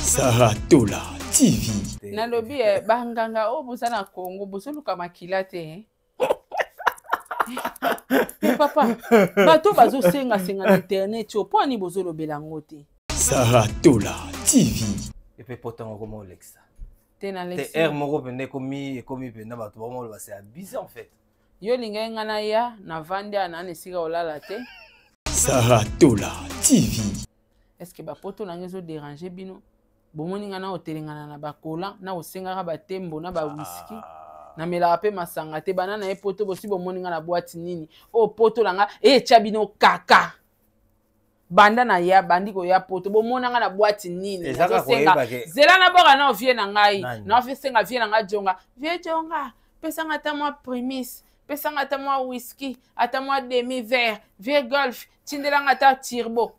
Sarah Tola TV. Nalobi eh, banganga oyo boza na Congo bozoluka makila te eh? Mais papa, bato bazosengasenga na internet oyo mpo ani bozolobela yango te? Sarah Tola TV. Epe pota ngo koma olekisa. Te na Te air moko mpenza ekomi ekomi mpenza bato bamoloba c'est abusé en fait. Yo olingaki ngai naya navandi awa naa na esika olala te. Sarah Tola TV. Est-ce que bapoto na ngai ezoderange bino? Bomoni ngai na kotelengana na bakola na kosengaka batembo na bawiski ah. Namelaka mpe masanga te bana na ye poto bosi bomoni ngai na bwati nini oyo poto na ngai etya bino kaka banda na ya bandi koya poto bomona ngai na bwati nini nazosenga zela naboka na vie na ngai naosenga vie na ngai jonga vie jonga pesanga ata mwa primis, pesanga ata mwa whisky, ata mwa demi verre, vie golf tindelanga ata turbo,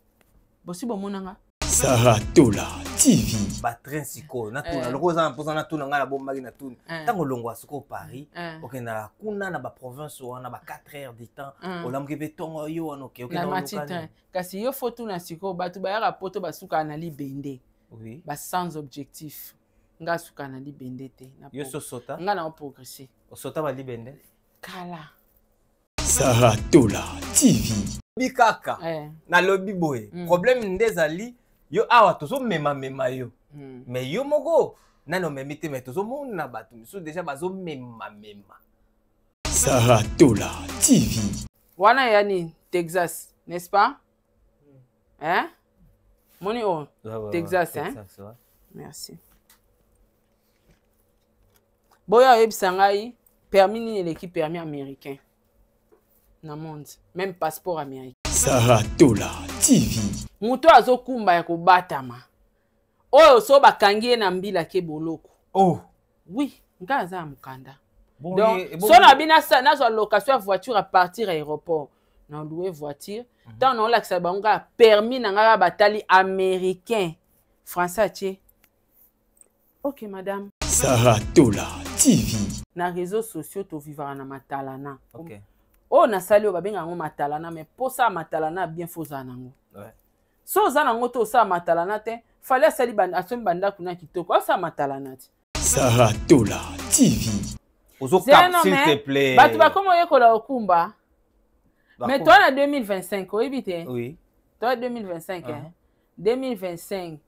bosi bomona nga. Sarah Tola TV. Batrain sikoyo natuna eh. Lokola oza na mposa natuna ngai nabombaki natuna eh. Ntango olongwa sikoyo Paris eh. Okendaka kuna na baprovince wana ba 4 heures du temps olamuki mpe ntongo yo wana oke namati train. Kasi yo fo tuna sikoyo bato bayaka poto basukaka na libende oui. Ba sans objectif nga asukaka na libende te. Yo sosota nga na oprogresse. Osota balibende kala. Sarah Tola TV. Bi kaka eh. Nalobi boye problème nde ezali yo awa tozomemamema yo mais yo moko nani omemi te, mais tozomona bato misusu déjà bazomemamema. Sarah Tola TV. Wana ya nini? Texas, n'est-ce pas hein? Moni oyo Ouais, Texas, ouais, hein? Texas, ouais. Merci. Boya oyebisa ngai permis nini eleki permis américain na monde, même passeport américain. Sarah Tola TV. Moto oyo azokumba ya kobatama oyo so bakangi ye na mbila ke boloko. Oh. Oui, ngai aza ya mokanda. Bon, donc bon, so na bino nazwa location ya voiture à partir ya aéroport na loue voiture ntango naolakisa bango kaka permis na ngai kaka batali américain français atie ok madame. Sarah Tola TV. Na réseaux sociaux tovivaka na matalana. Okay. Oyo nasali oyo babengaka yango matalana, mais mposa ya matalana bien fo ozala nango. So oza nango te osala matalana te. Fali asali asombi bandako na kitoko asala matalana te. Sarah Tola TV. Ozokap, s'il te plaît. Bato bakoma oyekola okumba mais toi na 2025 oyebi te. Oui. Toi 2025 hein? 2025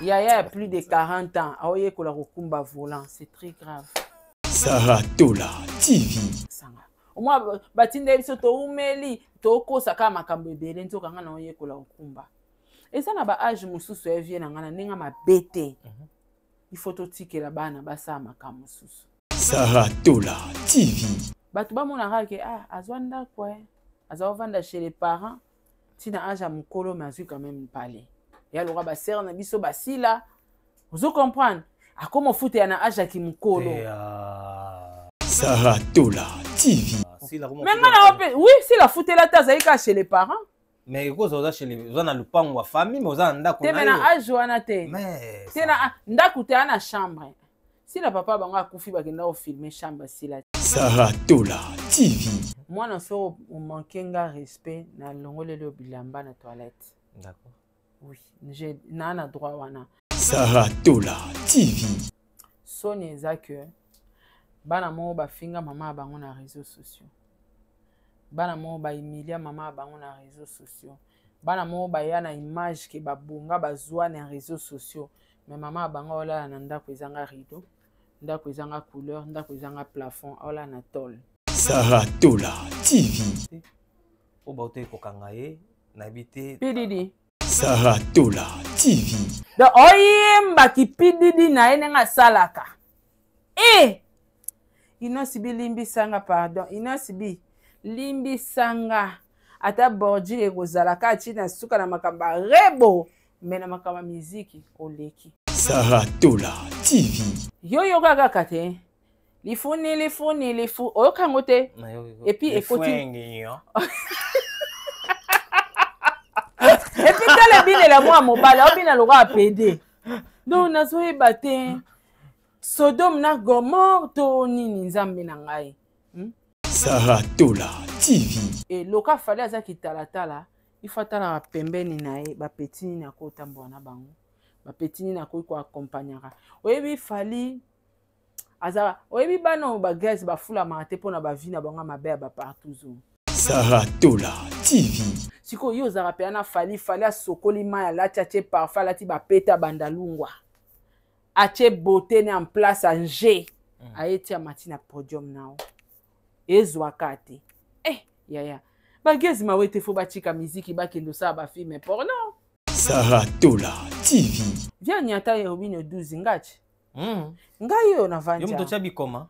yaya ya plus de 40 ans aoyekola kokumba volant, c'est très grave. Sarah Tola TV. Sanga omwa batinda biso toumeli tokosa kaka makambo ebele nzoka ngai na oyekola kokumba eza na baage mosusu ya vie na ngai na ndenge mabe te. Il faut totikela bana basala makambo mosusu. Sarah Tola TV. Bato bamonaka ke ah, azwa ndako eh. Aza kovanda chez les parents ntina age ya mokolo me azwi quand même pale ya loka basere na biso basila ozo comprendre akoma ofutela na age ya kimokolo. Sarah Tola TV. Me nga na ope oui sila afutela te azali kaka chez les parents. Mais ekoza oza chez les oza na lupango ya famille mais oza na ndako te me na age wana te mais te na ndako te na chambre sila papa bango akufi bakenda kofilme chambre sila. Sarah Tola TV. Mwana so omanke nga respect na longoleli oyo bilamba na toilette. D'accord. Oui, j'ai na na droit wana. Sarah Tola TV. Soni eza que bana moko bafinga mama ya bango na réseaux sociaux, bana moko bahumilia mama ya bango na réseaux sociaux, bana moko baya na image ke babonga bazwa na réseaux sociaux mais mama ya bango aolala na ndako ezanga rideau, ndako ezanga couleur, ndako ezanga plafond, aolala na tôle. Sarah Tola TV. Oyo bauti kokanga ye nayebi te. Pididi. Sarah Tola TV. Donc oyembaki pididi na ye ndenge asalaka e Inosi bi limbisanga pardon, Inosi bi limbisanga ata bordure ekozala kaka ntina suka na makambo ya rebo me na makambo ya miziki oleki. Sarah Tola TV. Yo yoka kaka te lifuni lifuni lifu oyoka yango te epuis ekoti epuis tala ebinela mwa mobali aobina lokola pede donc nazoyeba te Sodome na Gomorre to nini nzambe na ngai Sarah Tola TV. E loka Fali aza kitalatala il faut atalaka pembeni na ye bapeti nini akotambola na bango. Bapeti nini akoki koaccompagnaka? Oyebi Fally aza, oyebi bana oyo bagrèce bafulamaka te mpona bavie na bango ya mabe ya bapartout zo. Sarah Tola TV. Sikoyo yo ozalaka mpenza na Fally. Fally asokoli mai, alati, atie parfum, alati bapete, abanda lungwa, atie beauté ne en place, ange aye ti amati na podium nao, ezwaka te. Eh yaya, bagezi mawe te, fo batika miziki, bakende osala bafilm porno. Sarah Tola TV. Via nyata yerobino 12 ngati. Ngai oyo navandi Yo moto awa. otya bikoma.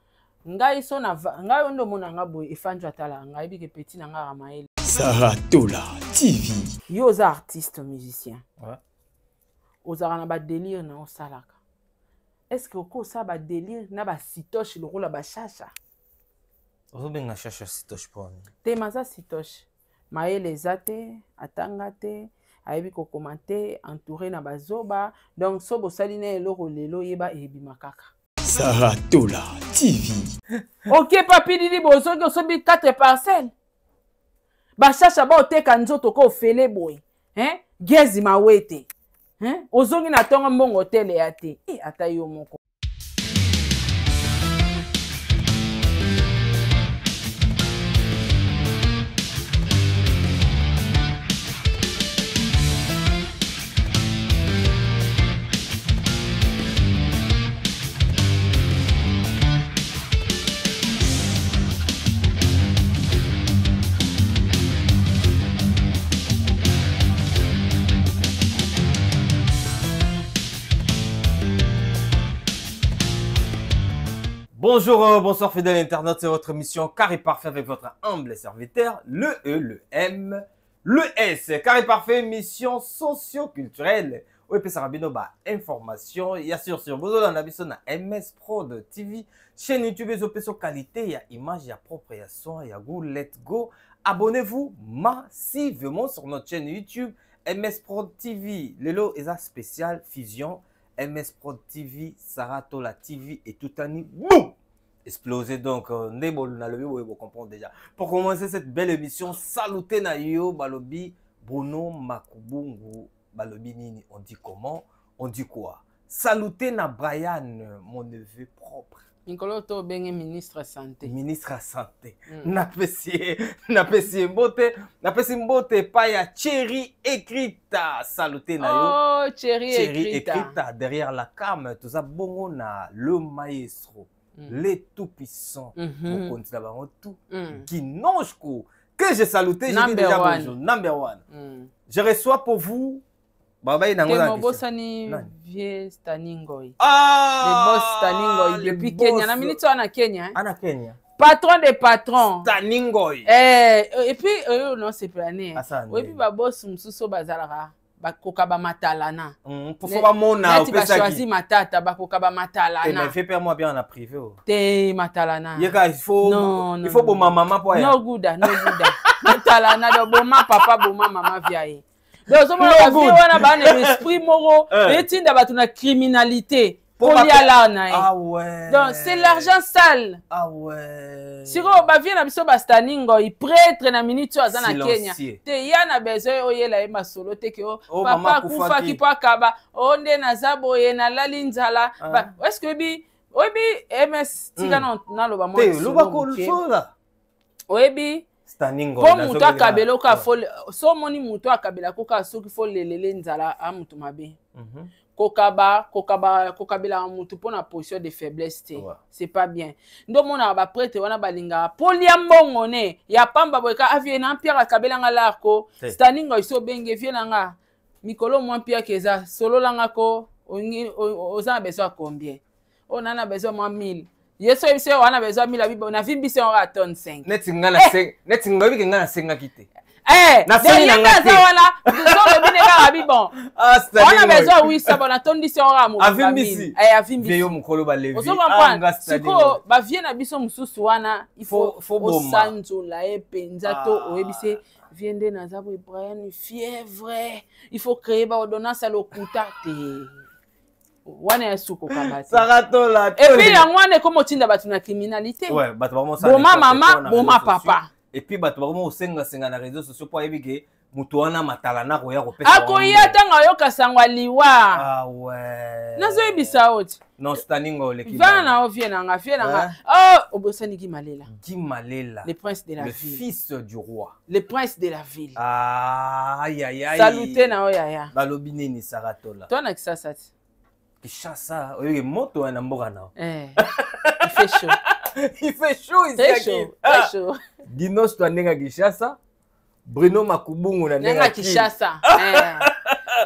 Ngai so na ngai oyo nde omona nga boye, efanjo atalaka ngai, yebi ke petit na ngai aka mayele. Sarah Tola TV. Yo oza artiste musicien, ozalaka na badélire na osalaka. Est ce que okoki osala badélire na basitoche lokola bashasha? Ozobenga shasha sitoche poni? Te, maza sitoche, mayele eza te, atanga te, ayebi kokoma te, entouré na bazoba. Donc so bosali na eloko lelo, yeba ebima kaka. Sarah Tola TV. Ok, papi Didi, bozoki osombi 4 parcelle, bashasha baoteka nzoto ko ofele boye, hein? Gezi mawe te, hein? Ozongi na ntongo, mbongo oteleya te. E, ata yo moko. Bonjour, bonsoir fidèles internautes, c'est votre émission Carré Parfait avec votre humble serviteur, le E, le M, le S. Carré Parfait, émission socio-culturelle. Oyo epesaka bino ba information ya sur sur. Bozolanda biso na MS Prod TV, chaîne YouTube ezopesa qualité ya image, ya propre, ya son, ya goût. Let's go. Abonnez-vous massivement sur notre chaîne YouTube MS Prod TV. Lelo eza spécial fusion MS Prod TV, Sarah Tola TV et tout ani boum explosé. Donc nde nalobi boye, bo comprendre déjà. Pour commencer cette belle émission, saluté na yo balobi Bruno Makubungu, balobi nini, on dit comment, on dit quoi. Saluté na Brian, mon neveu propre. Mikolo to obenge ministre santé. Ministre ya santé. Napesi ye mbote, napesi mbote epai ya Thierry Ecrita, saluté na yo. Oh, Thierry. Thierry Ecrita. Ecrita derrière la cam. Toza bongo na le maestro, le tout puissant, mokonzi na bango tout, Guinoshko, que j'ai saluté, j'ai dit Number déjà one. bonjour, number one. Je reçois pour vous babai nango Te na question. mobosani. Nani? Vie Staningoy. Ah, le boss Staningoy le depuis boss. Kenya, na minute wana Kenya, hein? Ana Kenya. Patron de patron. Staningoy. Eh, et puis oyo nosepela ne Asala oyebi ndenge. baboss mosusu oyo bazalaka bakoka bamatalana. Po fo bamona Neti bashoisi opesaki matata, bakoka te, mais bamatalana. fait père moi bien na privé oh. Te, matalana. Ye kaka il faut Non, non, il faut non. boma mama po aya. No guda, no guda, matalana do boma papa, boma mama, via ye. Donc ozomona No bavie good. wana baa na esprit moko Eh. etinda bato na criminalité Po po lia lar na ye. Ah ouais. Donc c'est l'argent sale. Ah ouais. Sikoyo bavie na biso bastaningoy, prêtre na minute oyo aza na Kenya. Silencieux. Te, ya na besoin oyela ye masolo te ke o Oh, papa mama akufaki akufaki. mpo akaba o nde naza boye, nalali nzala. Ah. Est ce que oyebi ms tika naloba mwa Te, lisolo loba moke. kolosola. Oyebi Staningo. mpo moto akabela oka fo so omoni moto akabela koka soki fo lelele nzala a moto mabe. Kokaba, kokaba, kokabelaka motu mpo na position de faiblesse te. C'est pas bien. Nde omonaka baprêtre wana balingaka mpo lia mbongo ne ya pamba boye ka avie na mpiaka akabelanga larko. Te. Staningo esi obenge vie na nga mikolo mwa mpiaka eza sololanga ko oza na besoin ya combien? Oyo na besoin mwa 1000. Ye so oyebisi yo wana besoin 1000, abi navimbisi yango ya tonne 5. Neti nga na seng, neti nga oyebi ke nga nasengaki te. Eh, Nasengi na donc ye nga nde te. aza wana so olobi nde kaka abi bon Ah, wana Staningo. besoin 800, bon natondisi yango kaka mobimba. Avimbisi. 1000. Eh, avimbisi. Vie yo mokolo balevi. Ozo Ah, nga comprendre? Staningo. Sikoyo bavie na biso mosusu wana il faut Faut boma. osanzola ye mpenza to Ah. oyebisi ye, vie nde naza boye, Brian, fièvre, il faut créer baordonnance ya lokuta te wana ya sukokaba te. Saratola. Et puis yango wana ekoma otinda bato na criminalité. Ouais, bato bakoma osala Boma n'importe mama, quoi na boma réseaux sociaux. papa. Et puis bato bakoma osengasenga na réseaux sociaux po ayebi ke Moto wana matala na koya kopesa. Akoya ntango ayoka sango ya liwa. Ah ouais. Nazoyebisa yo ti. Non, Staninga oleki. Vana na yo vie na nga, vie na nga. Oh, obosani Guy Malela. Guy Malela. Le prince de la le ville. Le fils du roi. Le prince de la ville. Ah, aïe aïe aïe. Salute na yo yaya. Balobi nini Saratola? Toi na Kisasa ti. Kinshasa, oyoki moto wana mboka na. Eh. Il fait chaud. Il fait chaud ici. Très chaud, très chaud. Dinos toi ndenge Kinshasa. Bruno Makubungu na ndenge Kinshasa. Eh.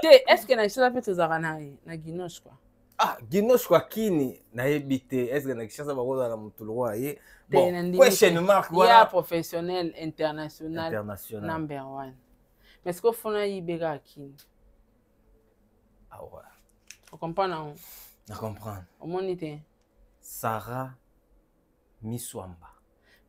Te, est-ce que na Kinshasa pe tozalaka na na Ginoche quoi? Ah, Ginoche quoi kini nayebi te. Est-ce que na Kinshasa bakozala na motu lokola ye? Bon, question mark wana. Ya professionnel international, international. Number one. Mais est-ce que fona yibeka kini? Ah ouais. Ocomprendre yango? Na comprendre. Omoni te? Sarah Miswamba.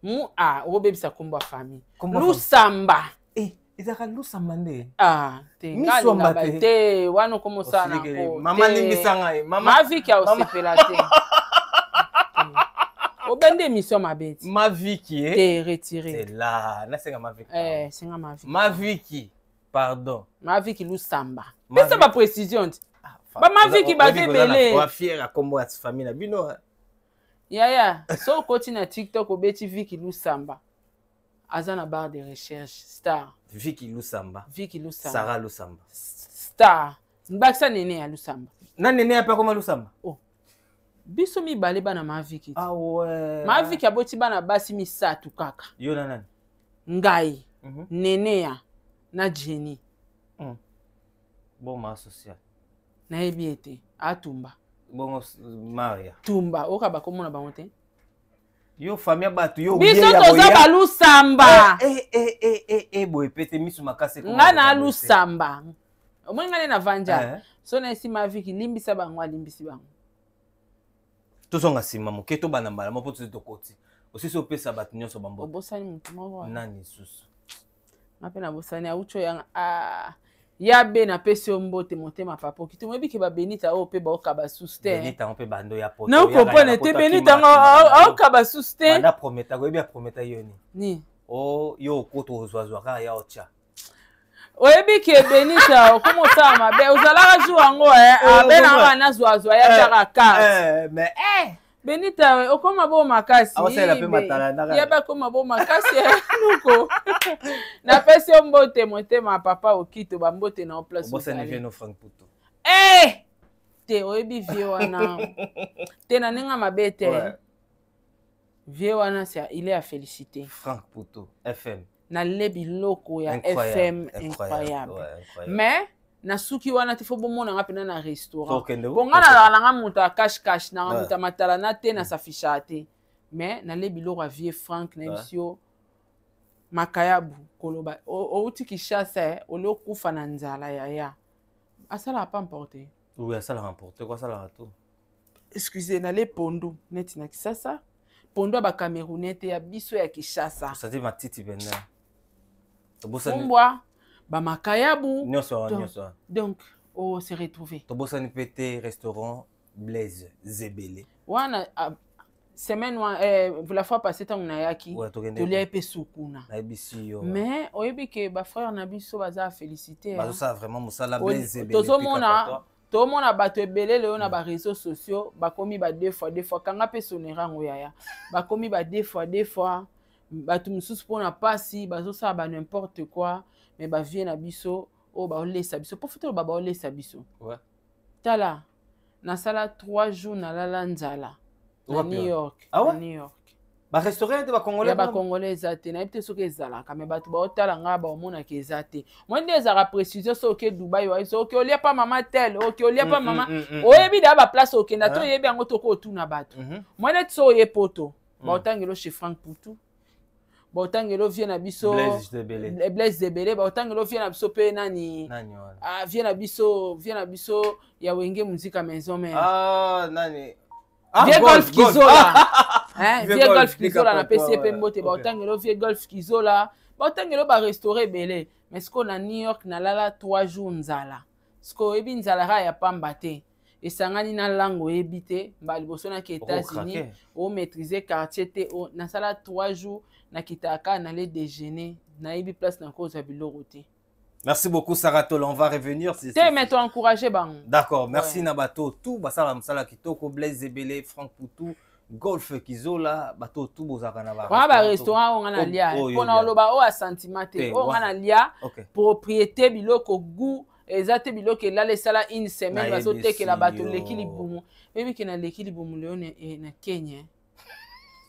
Mu a okobebisa nkombo ya famille. Lusamba. Eh, ezalaka Lusamba nde. Ah, te. Miswamba te. Te, wana okomosala na ko. Mama limbisa ngai. Mama Maviki osepela te. Obende émission mabe ti. Maviki eh. Te retiré. C'est là, nasenga Maviki. Eh, senga Maviki. Maviki. Pardon. Maviki Lusamba. Pesa ba précision ti. Ba Maviki baza ebele. Wa fier ya kombo ya famille na bino. Yaya, so okoti na TikTok obeti Viki Lusamba. Aza na barre de recherche star. Viki Lusamba. Viki Lusamba. Sarah Lusamba. Star. Mbakisa nene ya Lusamba. Na nene ya pe koma Lusamba. Oh. Biso mibale bana Maviki. Ah ouais. Maviki aboti bana basi misatu kaka. Yo na nani? Ngai. Nene ya na Jenny. Bon ma social. Nayebi ete atumba. Bongo Maria. Tumba oka bakomona bango te. Yo famille batu yo biso toza ba Lusamba. Eh boye pete misu makase nga na Lusamba. Omoni nga ne na vanja. So na esi Maviki limbisa bango alimbisi bango. Tozonga nsima moke tobanda mbala moko po tokoti. Osisi opesa bato nyonso bambote. Obosani motu moko. Nani susu? Nga mpe nabosani auti oyanga. Ah. Ya be napesi yo mbote motema papa okiti moyebi ke babenita oyo mpe baokaba susu te. Benita mpe bando ya poto. Na okomprendre te Benita ngo aokaba susu te. Banda prometa koyebi ya prometa yo ni. Ni. O yo okoto ozwazwa kaka ya otya. Oyebi ke Benita okoma osala mabe ozalaka jour yango abe na nga nazwazwa ya tiaka carte. Mais Benita okoma bo makasi. Awasala pe matala ndaka. Ya bakoma bo makasi nuko. Napesi yo mbote motema papa okito ba mbote na place. Obosani vie no Frank Puto. Eh! Te oyebi vie wana. Te na ninga mabe te. Ouais. Vie wana c'est il est à féliciter. Frank Puto FM. Na lebi loko ya incroyable, FM incroyable. Ouais, incroyable. Mais na suki wana te fo bomona nga pena na restaurant. Bon nga na la nga muta cash cash na muta matala na te na s'afficha te. Mais na lebi loko ya vieux Frank na bisio makayabu koloba outi Kinshasa olio kufa na nzala ya ya. Asala pas emporter. Oui, asala emporter quoi asala tout. Excusez na le pondu neti na Kinshasa. Pondu ba Camerounais te ya biso ya Kinshasa. Ça dit matiti bena. Fumbwa ba makayabu. Nyonso nyonso. Donc on s'est retrouvé. Tobosani pété restaurant Blaise Zebele. Wana semaine la fois passée tant na yaki. Tolia pe sukuna. Na bisi yo. Mais oyebi ke ba frère na biso baza féliciter. Bazo ça vraiment musala Blaise Zebele. Tozomona tomona bato ebele leo na ba réseaux sociaux bakomi ba deux fois kanga pe sonera ngo yaya. Bakomi ba deux fois bato mususu pona pasi bazo sa ba n'importe quoi mais ba vie na biso o ba olesa biso po foto ba ba olesa biso. Ouais. Tala na sala 3 jours na lala nzala na New York. Ah ouais? Na New York. Ba restaurant te ba congolais ya ba congolais eza te na yebi soki ezalaka mais bato ba otala nga ba omona ke eza te. Moi nde ezalaka précision soki oke Dubai wa soki olia pa mama tel oke olia pa mama oyebi da ba place okenda to oyebi yango toko otuna bato. Moi neti so oye poto ba otangelo chez Frank Poutou. Ba otangelo vie na biso Blaise Zebele ba otangelo vie na biso pe nani ah vie na biso ya Wenge Musica Maison Mère. Ah nani Vieux Golf Kizola. Hein, Vieux Golf Kizola na PCP mbote ba otangelo Vieux Golf Kizola. Ba otangelo ba restaurer belé. Mais ce qu'on a New York na lala 3 jours nzala. Ce ko ebi nzala ra ya pamba te. Esangani na lango ebi te, ba liboso na ke États-Unis, o maîtriser quartier te, na sala 3 jours na kitaka na le déjeuner, na ebi place na koza biloko te. Merci beaucoup, Sarah Tola. On va revenir. Te, mais to encourager bango. D'accord. Merci, ouais. Nabato. Tout, basala msala kitoko, Blaise Ebele, Franck Poutou, Golf Kizola, bato tout bozaka na ba. Wana ba restaurant oyo nga na lia. Pona oloba oyo sentiment te. Oyo nga na lia propriété biloko goût eza te biloko elala esala une semaine bazotekela bato leki libumu. Oyebi ke naleki libumu leo na Kenya.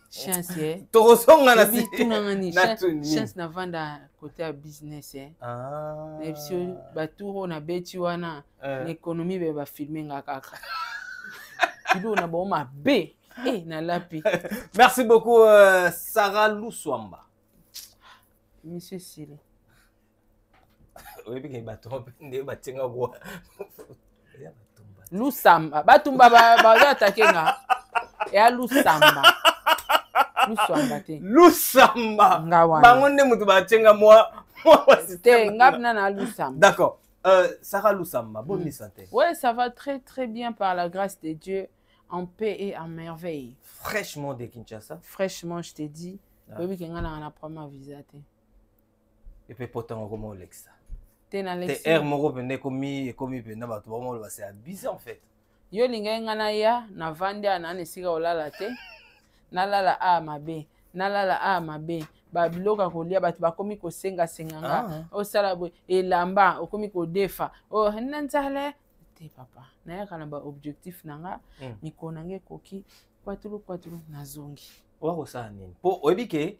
Chance eh. Tokozonga na tunanga ni chance navanda kote ya business eh. Ah. Nayebisi yo batour oyo nabeti wana eh. Na économie be bafilme nga kaka biloko na bango mabe eh, nalapi. Merci beaucoup Sarah Luswamba. Monsieur Sile. Oyebi ke bato nde batinga kwa Lusamba batumba bazo atake nga eya Lusamba, Luswamba te. Lusamba. Nga wana. Bango nde moto batinga mwa te, nga mpena na Lusamba. D'accord. Sarah Lusamba, bonne santé. Ouais, ça va très très bien par la grâce de Dieu, en paix et en merveille. Fraîchement de Kinshasa. Fraîchement, je t'ai dit. Oyebi ke nga nanga na problème ya visa te. Epe potango koma olekisa te na te aire moko mpenza ekomi mpenza bato bamoloba c'est abusé en fait. Yo olingai nga naya navandi awa naa na esika kolala te, nalala awa mabe, nalala awa mabe, babiloko ya kolia bato bakomi kosengasenga nga. Osala boye elamba okomi kodefa oyo na nzala te. Papa, nayaka na baobjectif na nga. Mikolo na nga ekoki kwatulu kwatulu, nazongi. Oya kosala nini? Mpo oyebi ke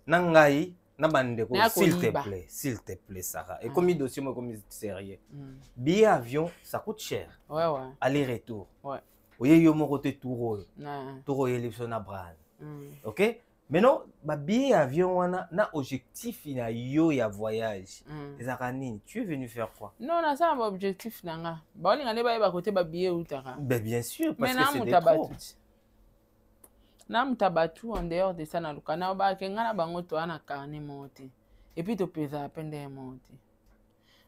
na ngai na bandeko, s'il te plaît, s'il te plaît, Sarah, ekomi dossier moko ekomi sérieux. Billet avion, ça coûte cher. Ouais. Aller retour. Oye yo moko te tour oyo. Tour oyeli biso na Brian. OK, maintenant babillet avion wana na objectif na yo ya voyage ezalaka nini? Tu es venu faire quoi? Non, nasala baobjectif na nga, baolinga nde bayeba kote babillet eutaka. Ben bien sûr, parce mais que c'est des trop. Na muta bato en dehors de ça, naluka na bake nga na bango toya na carnet moko te, et puis topezaka mpe ndenge moko te.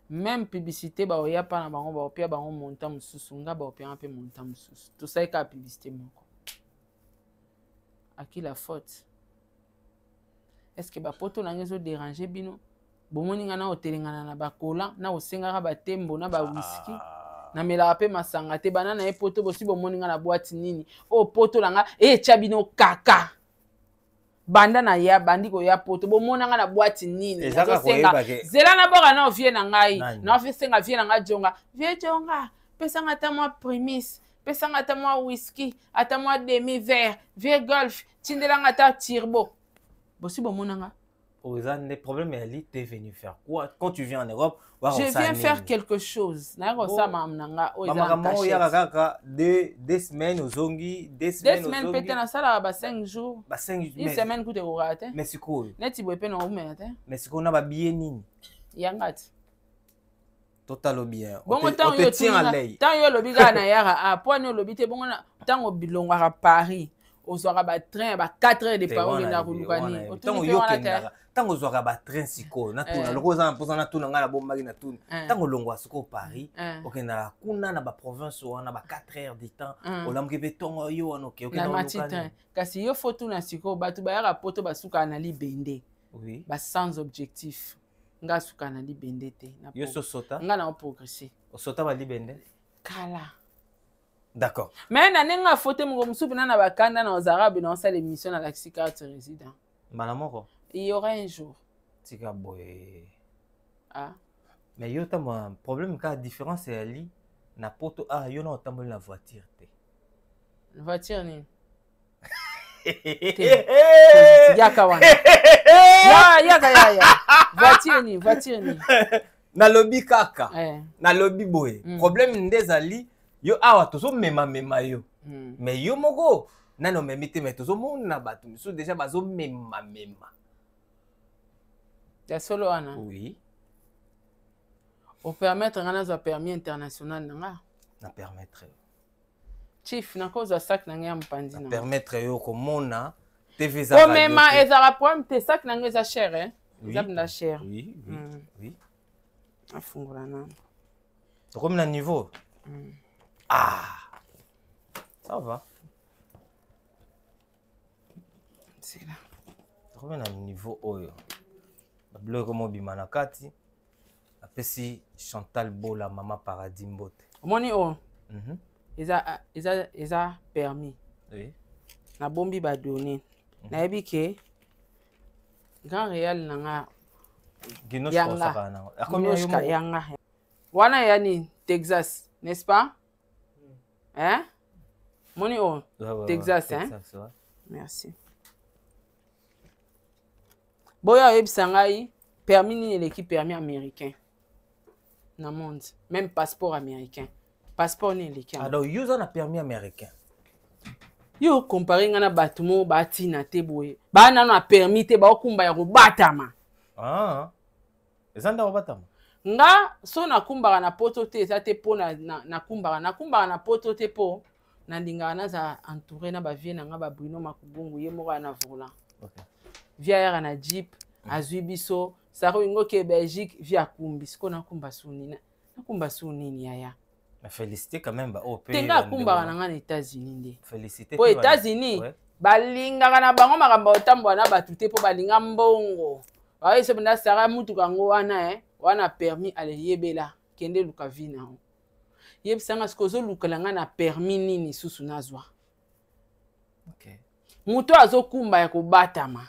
Même publicité, baoya mpa na bango, baopia bango montant mosusu, nga baopianga mpe montant mosusu. Tosali kaka publicité moko. À qui la faute? Est ce que bapoto na nga ezodérange bino? Bomoni nga na otelengana na bakola na kosengaka batembo na bawiski. Namelaka mpe masanga te. Bana na ye poto bosi bomoni nga na boîte nini oyo poto na nga etya bino kaka banda na ya bandi koya poto, bomona nga na boîte nini? Nazosenga zela na boka na vieux na ngai, naosenga vieux na ngai Jonga, vieux Jonga, pesanga ata mwa primis, pesanga ata mwa whisky, ata mwa demi verre, vieux Golf, tindelanga ata turbo. Bosi bomona nga? Oza nde problème yali, t'es venu faire quoi quand tu viens en Europe? Je viens faire quelque chose. Naye kosala makambo na nga oyo. Eza oyaka kaka 2 semaines, ozongi 2 semaines. 2 semaines mpe te, nasalaka ba 5 jours. Ba 5. Une semaine kuta ekokaka te. Mais sikoyo neti boye mpe na omela te. Mais sikoyo na babillet nini? Yanga te. Totalo bien. Bongo ntango yo olobi kaka na yaka a po ani olobi te. Bongo ntango bilongwaka Paris, ozwaka batrain ya ba 4 heures de Paris, okendaka koluka nini? Ntango yo okendaka, ntango ozwaka batrain sikoyo, natuna loko oza na mposa natuna, ngai nabombaki na tuna. Ntango olongwaka sikoyo Paris, okendaka kuna na baprovince wana ba 4 heures de temps, olamuki mpe ntongo yo wana oke. Na mati train. Kasi yo fo tuna sikoyo bato bayaka poto, basukaka na libende, ba sans objectif. Nga asuka na libende te. Yo so sota. Nga na oprogresse. Osota balibende? Kala. D'accord. Mais na ndenge afote moko mosusu mpena na bakanda na ozara be na osala émission, nalakisi carte résident. Mbala moko. Il y aura un jour. Tika boye. Ah. Mais yo ntango problème kaka différence eyali na poto a yo na otamboli na voiture te. Voiture nini? Yaka wana, yaka yaya, voiture nini? Voiture nini? Nalobi kaka nalobi boye, problème nde ezali yo awa tozomemamema yo. Mais yo moko nani omemi te, mais tozomona bato misusu déjà bazomemamema. Ya solo wana? Oui. Opermettre nga nazwa permis international na nga? Na permettre yo. Chief, nakozwa sac na ngai ya mopanzi. Na permettre yo komona TV. Eza komema ezalaka problème te. Sac na ngai eza cher, eh? Eza mpenza cher. Oui. Afungola nano. Tokomi na niveau. Ah, ça va. Nzela. Tokomi na niveau oyo babiloko ekoma obima na kati. Apesi Chantal Bola, Mama Paradis, mbote. Omoni oyo? Eza permis. Nabombi badonnées. Nayebi ke grand réal na nga. Ginosh. Yanga. Osaka nango. Akomi ya yo Ginoshka moko. Yanga wana ya nini, Texas, n'est-ce pas, hein? Moni oyo? Ouais. Texas, hein? Texas, ouais. Merci. Boya oyebisa ngai permis nini eleki permis américain na monde? Même passeport américain, passeport nini eleki yango? Ah, donc yo oza na permis américain? Yo compare ngai na bato moko batina te boye, baa nano na permis te, baokumba ya kobatama. Ah. Eza ndako batama. Nga so nakumbaka na poto te, eza te mpo nakumbaka na poto te mpo nalingaka naza entouré na bavieux na nga, baBruno Makubungu, ye moko aya na volant. Vieux ayaka na jeep, azwi biso sara olingi oke Belgique, vieux akumbi. Sikoyo nakumba su nini? Nakumba su nini, yaya? Mais félicité quand même ba oyo Te, nga akumbaka na nga na États-Unis nde. Félicité. Mpo États-Unis balingaka na bango makambo ya kotambola na bato te, mpo balinga mbongo. Baoyesa mpenza sara mutuka yango wana, wana permis aleyebela, kende luka vi na yo. Yebisanga sikoyo, ozolukela nga na permis nini susu nazwa? Moto azokumba ya kobatama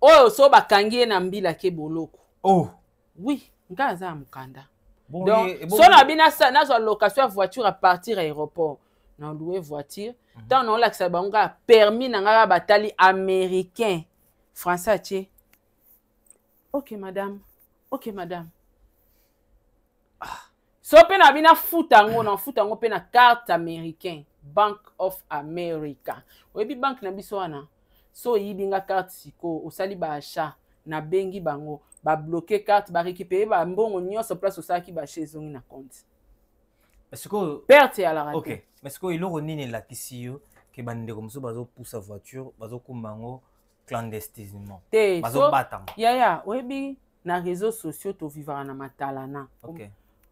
oyo, so bakangi ye na mbila ke boloko. Oh. Oui, nga aza ya mokanda. Bon, donc so na bi nazwa location ya voiture à partir aéroport, na louer voiture, ntango naolakisa bango kaka permis na nga, kaka batali américain, français, atie: "Ok madame, ok madame." So mpe na bi nafuta yango, nafuta yango mpe na carte américain, Bank of America. Oyebi banque na biso wana, so oyibi nga carte sikoyo, osali baachat, nabengi bango, babloquer carte, barécupérer bambongo nyonso place osalaki baachat, ezongi na compte. Sikoyo Perte eyalaka Ok. te. Mais sikoyo eloko nini elakisi yo ke bandeko mosusu bazopusa voiture, bazokumba yango clandestinement? Te, so Bazobatama. Yaya, oyebi na réseaux sociaux tovivaka na matalana.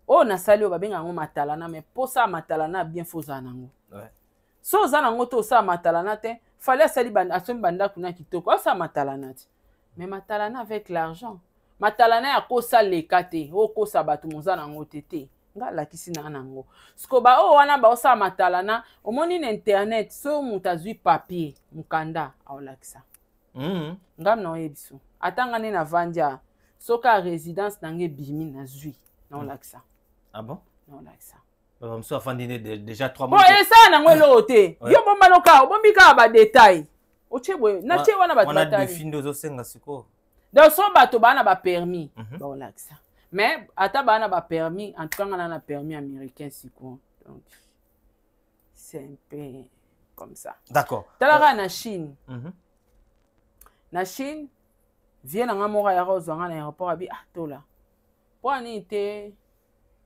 Oyo nasali oyo babengaka yango matalana, mais mposa ya matalana bien, faut ozala nango. So oza nango te, osala matalana te. Fally asali asombi bandako na kitoko, asala matalana te, mais matalana avec l'argent, matalana ya kosaleka te, okosa bato moza nango te. Te, nga alakisi na nango. Siko baoyo wana baosala matalana, omoni na internet, so moto azwi papier, mokanda, aolakisa. Ngam na oyebi so ata nga nde navandi awa, soki a résidence na nga ebimi, nazwi, naolakisa. Ah bon? Naolakisa. Baba mosusu afandi nde déjà 3 Po mois. esala nango eloko te. Yo bombano kaka, obombi kaka badétails, otie boye, natie wana, bato Wana batali. défi nde ozosenga sikoyo. Donc so bato baa na bapermis, baolakisa. Mais ata baa na bapermis, en tout cas nga na na permis américain sikoyo, donc c'est un peu comme ça. Tala kaka na Chine. Na Chine, vieux na nga moko ayaka ozwa nga na aéroport, abi: "Ah Tola, mpo anini te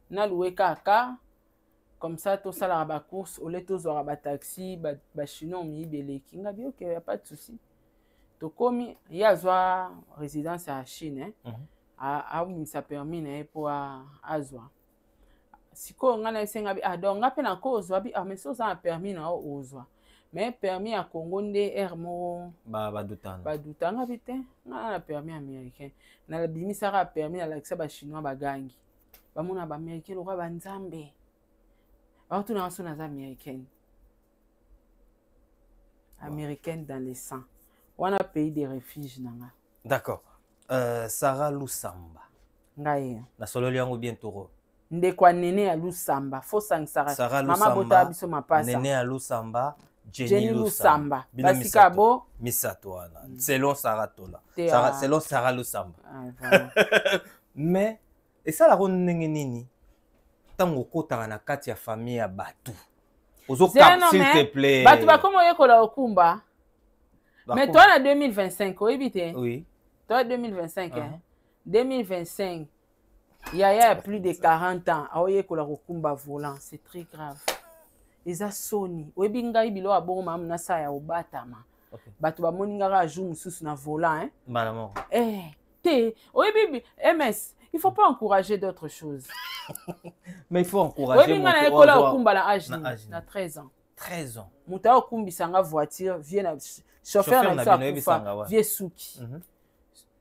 nalouer kaka comme ça, tosalaka bacourse ole, tozwaka bataxi, bachinois miyibi eleki." Nga bi: "Ok, ya pas de souci." Tokomi, ye azwa résidence ya Chine, eh? Abimisa permis na ye mpo azwa. Sikoyo ngai nayesenga bi: "Ah, donc nga mpe nakozwa?" Bi: "Ah, mais so oza na permis na yo, ozwa, mais permis ya Congo nde aire moko." Badutana. Badutanga bi te, nga na na permis américain. Nabimisaka permis, nalakisa bachinois, bagangi, bamona baaméricain lokola banzambe, bakotunaka so naza américaine. Américaine dans le sang, wana pays de refuge na nga. D'accord. Sarah Lusamba. Ngai. Nasololi yango bien toro? Ndeko ya Nene ya Lusamba, fo sangisaka. Sarah Mama Lusamba, botala biso mapasa. Nene ya Lusamba, Jenny, Jenny Lusamba. Lusamba. Bino Basika misato. bo Misato wana. Selon Sarah Tola. Te, Sarah, ah. selon Sarah Lusamba. Ah, voilà. Mais esalaka ndenge nini ntango okotaka na kati ya famille ya bato? Ozokap, Zeno, s'il mais te plaît. Bato bakoma oyekola okumba, mais Bakoma- toi na 2025, oyebi te? Oui. Toi 2025, hein? 2025, yaya ya plus de 40 ans aoyekola kokumba volant, c'est très grave, eza soni. Oyebi ngai biloko ya bongo, malamu nasala ya kobatama. Bato bamoni nga kaka jour mosusu na volant, hein? Mbala moko. Eh, te, oyebi ms, il faut pas encourager d'autres choses. Mais il faut encourager. Oyebi nga moto nayekola oyo azwa kokumba na age na nini? age nini? Na 13 ans. 13 ans. Moto akokumbisa nga voiture, vieux na chauffeur Chauffeur na na biso bino, oyebisanga, akufa, ouais. vieux suki.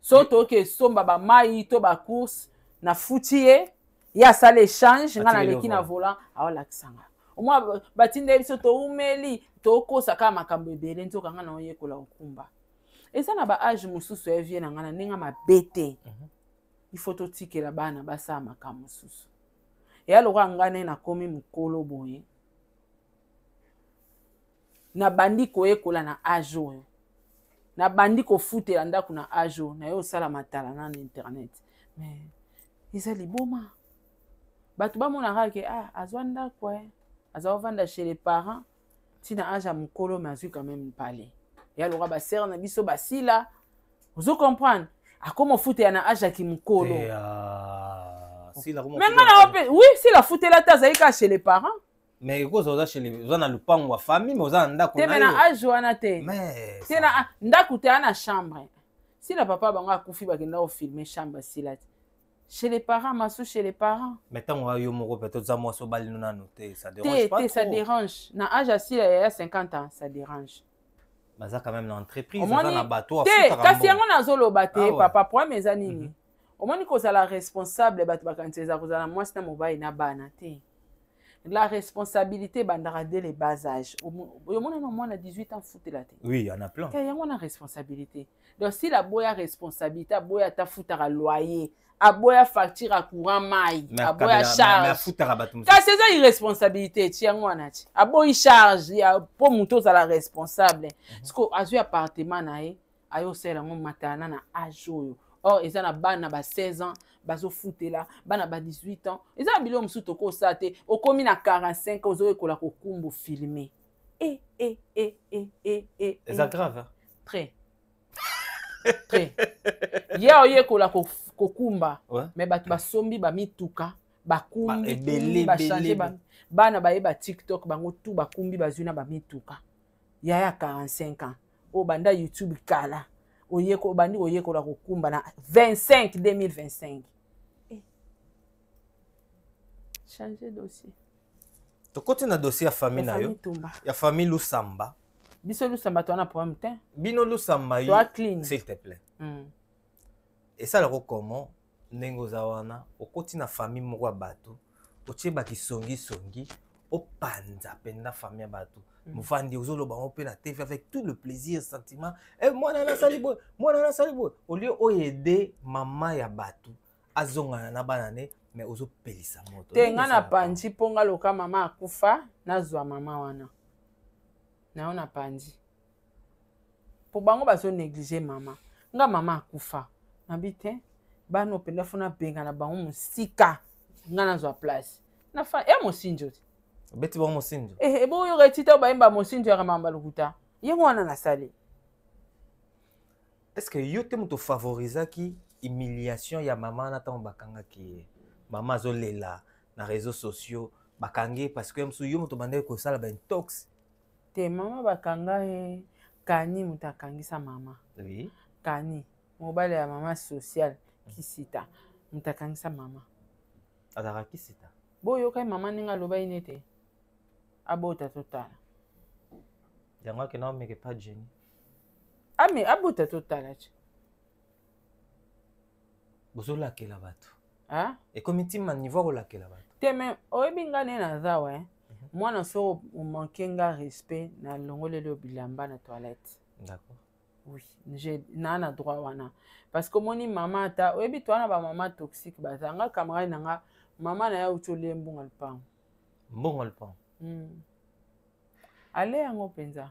So toke esomba bamai to bacourse, Nafuti ye, ye asala échange, nga naleki na volant, aolakisa nga. Omwa batindeli biso toumeli, tokosa kaka makambo ebele, nzoka nga na oyekola kokumba. Eza na ba age mosusu ya vie na nga na ndenge mabe te. Il faut totikela bana basala makambo mosusu. Eya lokola nga nde nakomi mokolo boye, nabandi koyekola na age oyo, nabandi kofutela ndako na age oyo, naye osala matala na internet. Mais eza liboma. Bato bamonaka ke ah, azwa ndako, aza kovanda chez les parents ntina age ya mokolo, mais azwi quand même palais. Ya lokola basere na biso basila, ozo comprendre, akoma ofutela na age ya kimokolo. Mais nga na ope, oui, sila afutela te, azali kaka chez les parents. Mais ekoza oza chez les, oza na lupango ya famille, mais oza na ndako te, mais na age wana te. Te, na ndako te, na chambre. Sila papa bango akufi, bakenda kofilme chambre sila te. Chez les parents, masu chez les parents. Mais ntango yo moko peut-être oza mwasi obali no nano te, ça dérange pas te, ça dérange. Na age ya sila ya 50 ans, ça dérange. Baza quand même na entreprise, baza na bato. Te, kasi yango nazoloba te, papa, problème eza nini? Omoni, kozala responsable, bato bakanisi eza kozala mwasi na mobali na bana te. La responsabilité ebandaka dès le bas âge. Omona na mwana 18 ans futela te? Oui, y en a plein. Te, yango wana responsabilité. Donc si aboya responsabilité, aboya ata futaka loyer, aboya facture ya courant, mai, aboya charge, kasi eza irresponsabilité ti. Yango wana ti aboyi charge ya mpo moto ozala responsable. Parce que azwi appartement na ye, ayosala yango matala na age oyo. Or eza na bana ba 16 ans bazofutela, bana ba 18 ans. Eza na biloko mosusu tokosala te. Okomi na 45, ozoyekola kokumba, filme e e e e e e. Eza grave. Très très. Ye oyekola kokumba, mais bato basombi bamituka, bakumbi, bachange, bana bayeba TikTok, bango tu bakumbi, bazwi na bamituka. Yaya 45 ans oyo banda YouTube kala, obandi koyekola kokumba na 25, 2025. Eh. Changer dossier. Tokoti na dossier ya famille na yo, ya famille Lusamba. Biso Lusamba toa na problème te. Bino Lusamba, toa clean. S'il te plaît. Esalaka comment ndenge oza wana, okoti na famille moko ya bato, otie bakisongisongi, opanza mpenza famille ya bato? Mofandi ozoloba yango mpe na TV avec tout le plaisir, sentiment, eh, mwana nasali boye, mwana nasali boye. Au lieu oaider mama ya bato azongana na bana ne, mais ozopelisa moto. Te, nga na panzi mpo nga loka mama akufa, nazwa mama wana nayo na panzi mpo bango bazonéglige mama. Nga mama akufa, nabi te, bana mpenza fo nabenga na bango mosika, nga nazwa place nafa ya mosinjo te. Obeti bango mosinjo. Eh, eboyoka etita bayemba mosinjo yaka mamba lokuta, yango wana nasali. Est ce que yo te moto favorisaki humiliation ya mama wana ntango bakangaki ye? Mama azolela na réseaux sociaux, bakangi ye parce que mosusu yo moto bandaki kosala baintox. Te, mama bakanga ye, kani moto akangisa mama? Oui. Kani mobali ya mama sociale Kisita moto akangisa mama. Azalaka Kisita. Boyokai mama ndenge aloba ye nete abota totala. Yango akenda omeke pa Jenny. Ame abota totala ti. Bozolakela bato, ekomi ntima niveau akolakela bato. Te, me oyebi nga nde naza wa mwana, so omanke nga respect, nalongoleli yo bilamba na toilette. D'accord. Oui, naa na droit wana, parce que omoni mama, ata oyebi to wana bamama toxique baza. Nga camarade na nga, mama na ye auti olie mbongo lupango. Mbongo lupango. Ale yango mpenza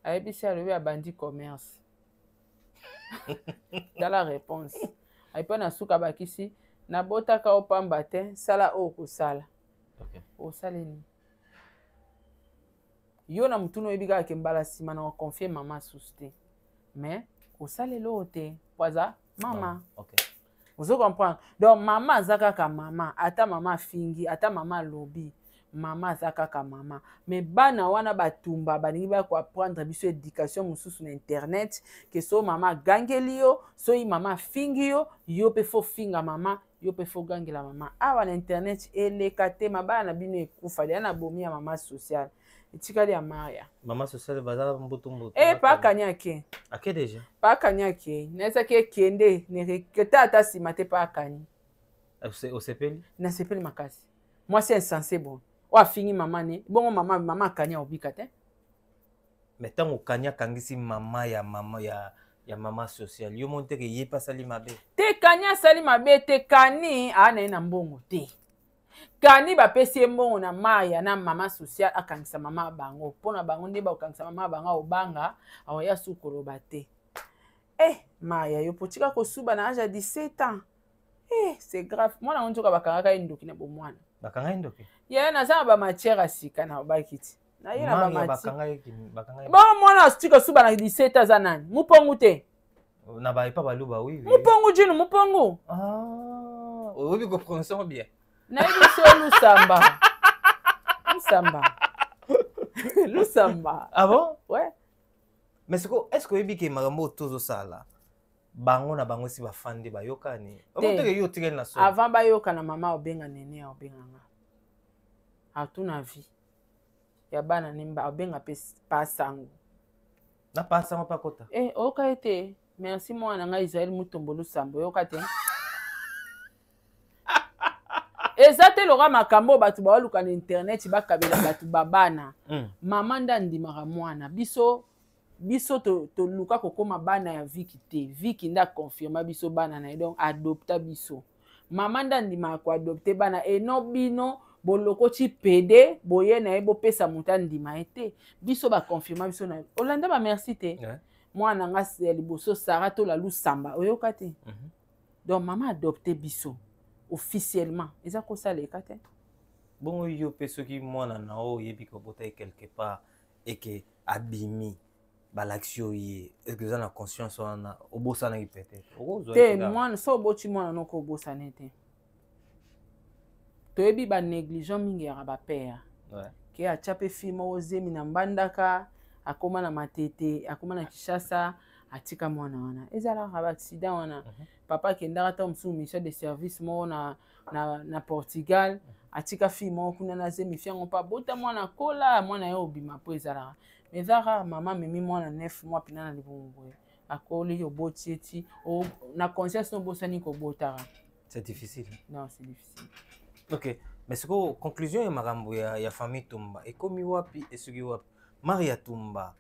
ayebisi, alobi abandi commerce. Tala réponse ayepi na suka, bakisi nabotaka opamba te, sala oyo kosala. Osali nini yo na motuna? Oyebi kaka ke mbala nsima na oconfie mama susu te, mais osalela oyo te po aza mama. Ozo comprendre? Donc mama aza kaka mama, ata mama afingi, ata mama alobi. Mama aza kaka mama. Mais bana wana batumba balingi baya koapprendre biso éducation mosusu na internet ke so mama agangeli yo, soki mama afingi yo, yo mpe fo finga mama, yo mpe fo gangela mama. Awa na internet eleka te, mabala na bino ekufa deya na bomi ya mama sociale etikali ya Maria. Mama sociale baza mbutu mbutu. Eh, pakani ake. Ake deja. Pakani ake. Naezaki ekende, nereketa ata nsima te pakani. Osepeli? Nasepeli makasi. Mwasi insensé bon. Oyo afingi mama ne, bongo mama mama akani aobika te. Mais ntango okani akangisi mama ya mama ya ya mama sociale, yo moni te ke ye mpe asali mabe? Te, Kani asali mabe te. Kani aa na ye na mbongo te. Kani bapesi ye mbongo na Maria na mama sociale akangisa mama ya bango. Mpo na bango nde bakokangisa mama ya bango, aobanga aoya su koloba te. Eh, Maria yo potika kosuba na age ya 17 ans. Eh, c'est grave. Mwana ngo nzoka bakangaka ye ndoki na bomwana. Bakanga ye ndoki? Ye naza na bamatière ya sika na bakiti. Na ye na bamatière. Bon, mwana atika suba na 17 ans aza nani? Mupongu te. Na ba epa baluba, oui, oui. Mupongu jinu, mupongu. Ah, oyebi ko prononcer bien. Nayebi so Lusamba. Lusamba. Lusamba. Ah bon? Ouais. Mais siko, est-ce que oyebi ke makambo oyo tozosala bango na bango si bafandi bayokani? Omoteke yo otikali na soni. Avant bayokana, mama obenga nene, obenga nga. Atuna vie ya bana nemba, obenga pe pasango. Na pasango pa kota. Eh, oyoka ete merci mwana ngai Israël Mutombo Lusambo, oyoka te. Eza te loka makambo bato baoluka na internet bakabela bato babana. Mama nde andimaka mwana. Biso biso toluka to kokóma bana ya Viki te. Viki nde akonfirma biso bana na ye, donc adopta biso. Mama nde andimaka koadopte bana eno bino bolokoti pede boye na ye bopesa moto andima ye te. Biso bakonfirma biso na olanda ba merci te. Yeah. Mwana nga ya liboso Sara Tola Lusamba, oyoka te. Donc mama adopte biso officiellement, eza kosaleka te. Bongo yo mpe soki mwana na yo oyebi kobota ye quelque part eke abimi balakisi yo ye, est-ce que oza na conscience wana obosanaki peut-être? Okozwa te mwana so oboti mwana noko obosane te. Toyebi banégligent mingi yaka bapère. Ouais. Ke atya mpe fille moko zemi na Mbandaka, akóma na Matete, akóma na Kinshasa, atika mwana wana. Ezalaka baaccident wana. Papa akendaka ta mosusu mission de service moko na Portugal, atika fille moko kuna na zemi. Fi yango mpe abota mwana, kola mwana ye obima mpo ezalaka. Mais eza rare mama amemi mwana 9 mois mpena na libumu boye, akoli, oboti ye ti na conscience no obosani kobotaka. C'est difficile. Non, c'est difficile. Ok, mais sikoyo conclusion ya makambo ya famille Tumba ekomi wapi? Esoki wapi? Maria Tumba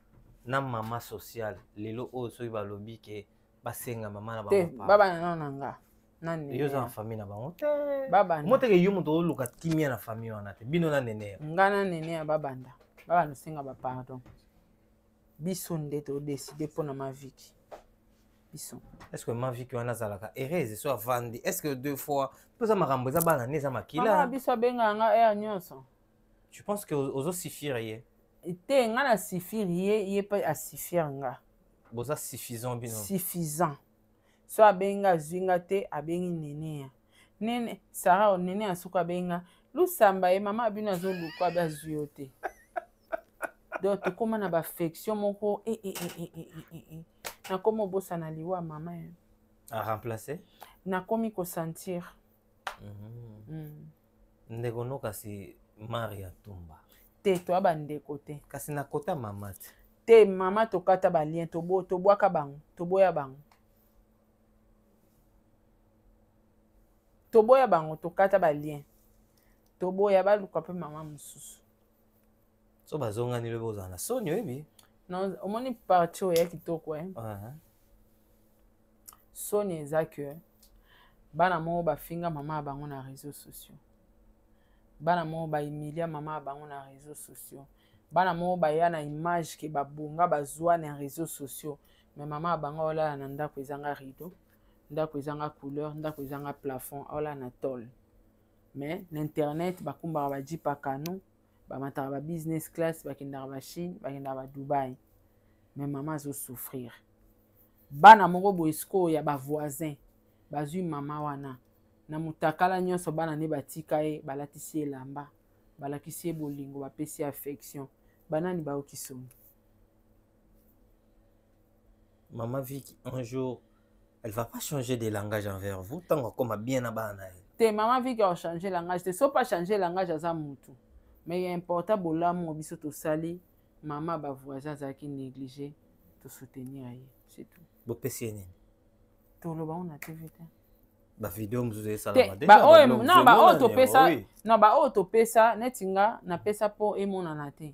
na mama sociale lelo oyo soki balobi ke basenga mama na te bango, babana nano na nga na yo oza na nene famille na bango te. Babanda. Moteke yo moto oluka kimia na famille wana te, bino na nene. Nga na nene ya babanda, babanda osenga bapardon. Biso nde todeside mpo na maviki biso. Est ce que maviki wana azalaka heureuse so avandi? Est ce que deux fois mpo eza makambo eza bana nde eza mama makila? Biso abengaka nga heure nyonso. Je pense que ozosuffire ye. Te, nga na suffire ye, ye mpe asuffire nga. Boza suffisant bino. Suffisant. So abengi nga, azwi nga te, abengi nene ya nene Sara, nene ya suka abengi nga Lusamba ye mama abino azoluka abe azwi yo te. Donc tokóma na baaffection moko e, e, e, e, e, e, e. Nakómi obosana liwa mama ye. Aremplace. Nakomi kosentir. Ndeko no kasi Maria Tumba. Te, toya bandeko te. Kasi na kota mama te. Te, mama tokata balien, tobwaka bango, toboya bango, toboya bango, tokata balien, toboya baluka mpe mama mosusu. So bazongani lobi ozala na soni, oyebi. Non, omoni parti oyo ya kitoko, eh? Uh-huh. Soni eza ke bana moko bafinga mama ya bango na réseaux sociaux, bana moko bahumilia mama ya bango na réseaux sociaux, bana moko baya na image ke babonga bazwa na réseaux sociaux, mais mama ya bango aolala na ndako ezanga rideau, ndako ezanga couleur, ndako ezanga plafond, aolala na tôle. Mais na internet bakumbaka bajeep ya kano, bamataka ba business class, bakendaka bachine, bakendaka badubai, mais mama azosouffrir. Bana moko boye sikoyo ya bavoisin bazwi mama wana na motakala nyonso, bana nde batika ye, balatisi ye elamba. Balakisi ye bolingo, bapesi ye affection. Banani bayoki soni? Maman Vicky, un jour, elle va pas changer de langage envers vous tant akoma bien na bana na ye. Te, Mama Vicky achanger langage te. So pas changer langage, aza mutu. Mais ya important, bolamu biso tosali, mama bavoisin azalaki négligé, tosoutenir ye, c'est tout. Bopesi ye nini? Toloba ngo na TV te. Bavideo mosusu esalama. Baoyo, non, baoyo topesa, non, baoyo topesa neti nga napesa mpo emonana te.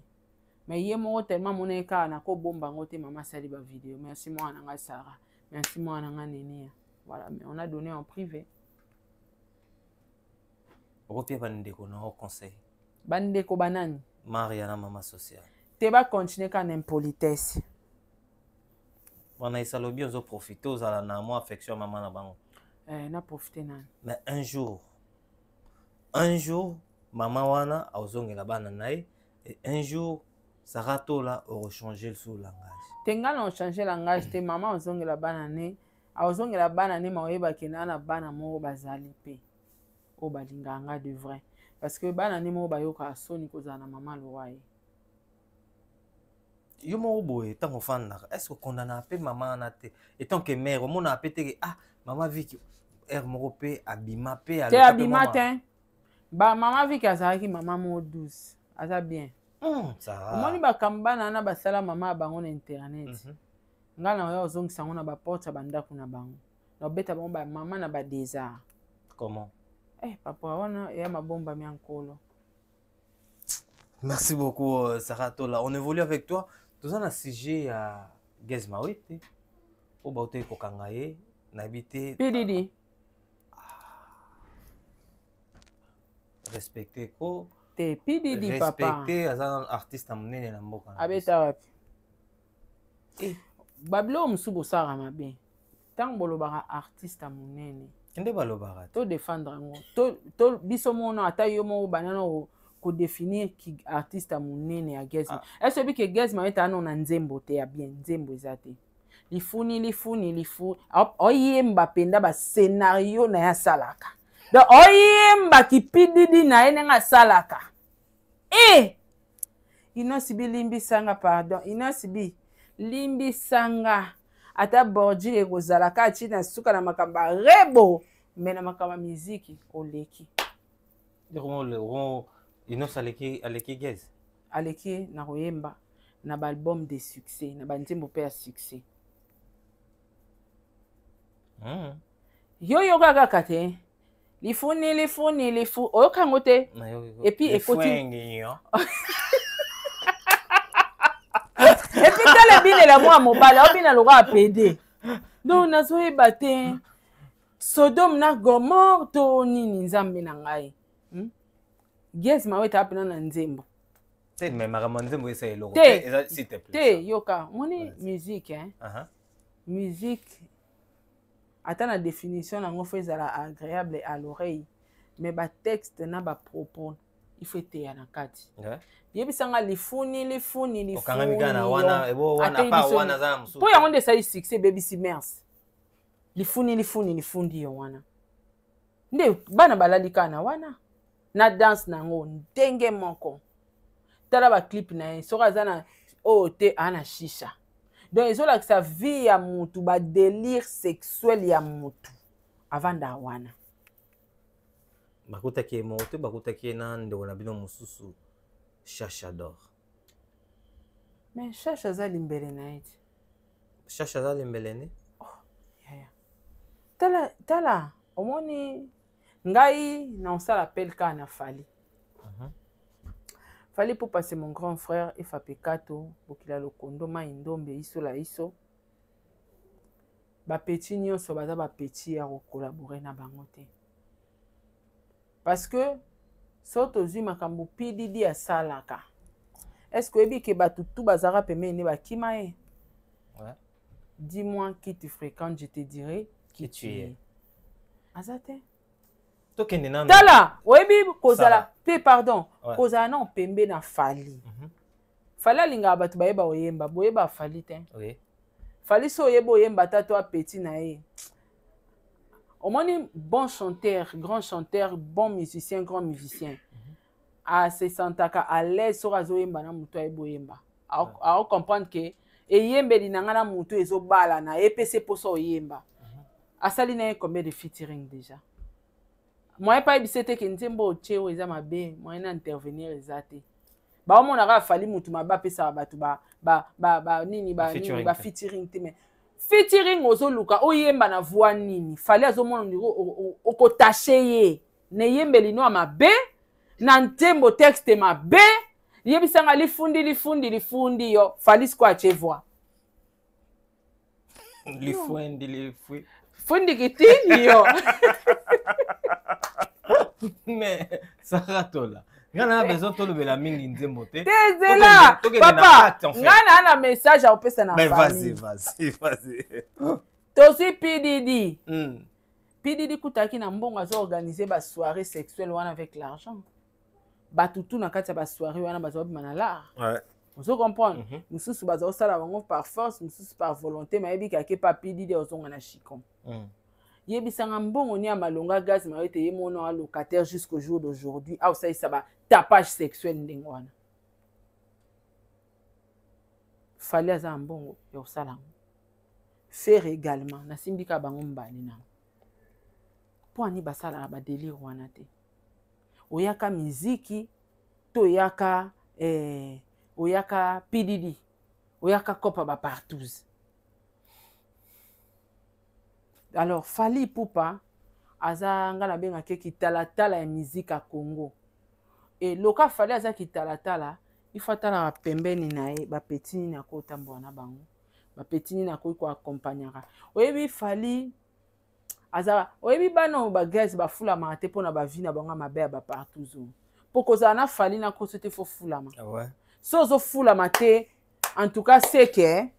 Mais ye moko tellement amona ye kaka nakobomba yango te. Mama asali bavideo: merci mwana na ngai Sara, merci mwana na ngai Nenia. Voilà, mais on a donné en privé. Okopia bandeko na yo conseil? Bandeko banani? Maria na mama sociale. Te, bacontinue kaka na impolitesse. Wana esalobi ozoprofite ozala na mwa affection ya mama na bango. Eh, na profite nani? Mais un jour, un jour, mama wana azongela bana na ye. Et un jour, Sarah Tola okochanger lisusu langage. Te, ngai na ochange langage te. Mama ozongela bana ne, azongela bana ne, ma oyebaki na na bana moko bazali mpe oyo balingaka nga de vrai, parce que bana ne moko bayokaka soni kozala na mama lowa ye. Yo moko boye, ntango ofandaka, est ce que okondanaka mpe mama wana te? Etant que mare, omonaka mpe teke ah, mama Viki heure moko mpe abima mpe? Te, abima te. Ba mama Viki azalaki mama moko douce, aza bien. Omoni bakambo bana wana basala mama ya bango na internet. Ngai na oya ozongisa yango na baporte ya bandako na bango, na obeta bango bamama na badésart. Comment? Eh, papa, wana eya mabombami ya Nkolo. Merci beaucoup, Sarah Tola. On évolue avec toi. Toza na sujet ya Gaz Mawete. Oyo bauti kokanga ye, nayebi te. PDD. Respecte ko. Te, PDD, papa. Respecte, aza artiste ya monene na mboka na biso. Abeta wapi? Eh, babiloko mosusu bosalaka mabe ntango bolobaka artiste ya monene. Nde balobaka te. To défendre yango to biso mona, ata yo moko banana kodéfinir ki artiste ya monene ya Gaz. Ah. Est-ce oyebi ke Gaz Mawete ano na nzembo te ya bien? Nzembo eza te. Lifuni, lifuni, lifu, oyemba mpenza bascénario na ye asalaka. Donc oyemba kipididi na ye ndenge asalaka e Innoss'B, limbisanga, pardon, Innoss'B, limbisanga. Ata bordure ekozala kaka ntina suka na makambo ya rebo, me na makambo ya miziki oleki. Innoss aleki Gaz? Aleki na koyemba, na baalbum de succès, na banzembo mpe ya succès. Yo yoka kaka te lifuni, lifuni, lifu, oyoka yango te. Et puis ekoti, et puis tala ebinela mwa mobali aobina lokola pede. Donc nazoyeba te, Sodome na Gomore to nini? Nzambe na ngai, Gaz Mawete apena na nzembo. Te, mais makambo ya nzembo esa eloko te. Eza, s'il te plaît. Te, yoka, omoni musique, hein? Musique, ata na définition nango, faut ezala agréable à l'oreille, mais batexte na bapropos, il faut eteya na kati. Yebisanga lifuni, lifuni. Okangami kaka na wana, ebo wana pa wana aza na mosusu. Mpo yango nde esali succès, ebebisi mers. Lifuni, lifuni, lifundi yo wana nde bana balali kaka na wana na danse na yango ndenge moko. Tala baclip na ye, soki aza na oyo te, aa na shisha. Donc ezolakisa vie ya mutu, badélire sexuel ya mutu avanda wana. Bakutaki ye moko te, bakutaki ye na ndeko na bino mosusu, Chachador. Mais Chacha aza limbele na ye ti. Chacha aza limbele ne. Oh, yaya, tala, tala, omoni ngai na osala appel kaka na Fally. Fally Ipupa, c'est mon grand frère. Efa Pekato bokila lokondo mai ndombe iso la iso. Bapeti nyonso baza bapeti ya kocollaborer na bango te, parce que so tozwi makambo PDD asalaka, est ce que oyebi ke bato tu bazalaka pembeni nde bakima ye? Ouais. Dis-moi qui tu fréquentes, je te dirai qui qui tu tu es. Es. Aza te. Tokende nano. Tala, oyebi kozala Sala. Te, pardon. Ouais. Kozala nano pembe na Fally. Fally alingaka bato bayeba oyemba, boyeba Fally te. Fally, so oyeba oyemba, ata to apeti na ye, omoni, bon chanteur, grand chanteur, bon musicien, grand musicien. Ase sentaka à l'aise soki azoyemba na motu ayebi oyemba. Acomprendre ke eyembeli na ngai na motu ezobalana, epesi mposa oyemba. Asali na ye combien de featuring déjà? Moyen pa yebisa ete ke nzembo otie oyo eza mabe, moyen na intervenir eza te. Baomona kaka Fally mutu mabe, apesaka bato ba nini, ba nini, ba featuring te. Mais featuring ozoluka oyemba na voix nini? Fally azomona ndiro okotashe ye na eyembeli no ya mabe, na ntembo texte mabe. Yebisanga lifundi, lifundi, lifundi yo Fally siko atie voix. Lifundi, lifui. Fundi kitini yo. Mais Sarah Tola, nga na besoin tolobela mingi nzembo te. Te, zela papa, nga na message akopesa na Mais vas-y, vas-y, vas-y. Tozwi PDD. PDD kutaki na mbongo, azoorganiser basoirée sexuelle wana avec l'argent. Bato tu na kati ya basoirée wana bazwa bima na lar. Ozo comprendre? Mosusu baza kosala bango par force, mosusu par volonté. Mayebi kake pa PDD ozonga na chicon. Yebisanga mbongo ni ya malonga gaz mayo ete ye mono locataire jusqu'au jour d'aujourd'hui aosalisa ba tapage sexuel ndenge wana. Fally aza na mbongo ya kosala yango, Ferre également. Nasimbi kaka bango mibale nango mpo ani basalaka badélire wana te. Oyaka miziki to oyaka oyaka PDD, oyaka kopa bapartouze. Alors Fally Ipupa aza, nga nabengaki kitalatala ya miziki ya Congo. E loka Fally aza kitalatala, ifo atalaka pembeni na ye bapeti nini akotambola na bango, bapeti nini akoki koaccompagnaka. Oyebi Fally aza, oyebi bana oyo bagrèce bafulamaka te mpona bavie na bango ya mabe ya bapartout oyo. Mpo kozala na Fally na koso te, fo fulama. Ah ouais. So ozofulama te, en tout cas seke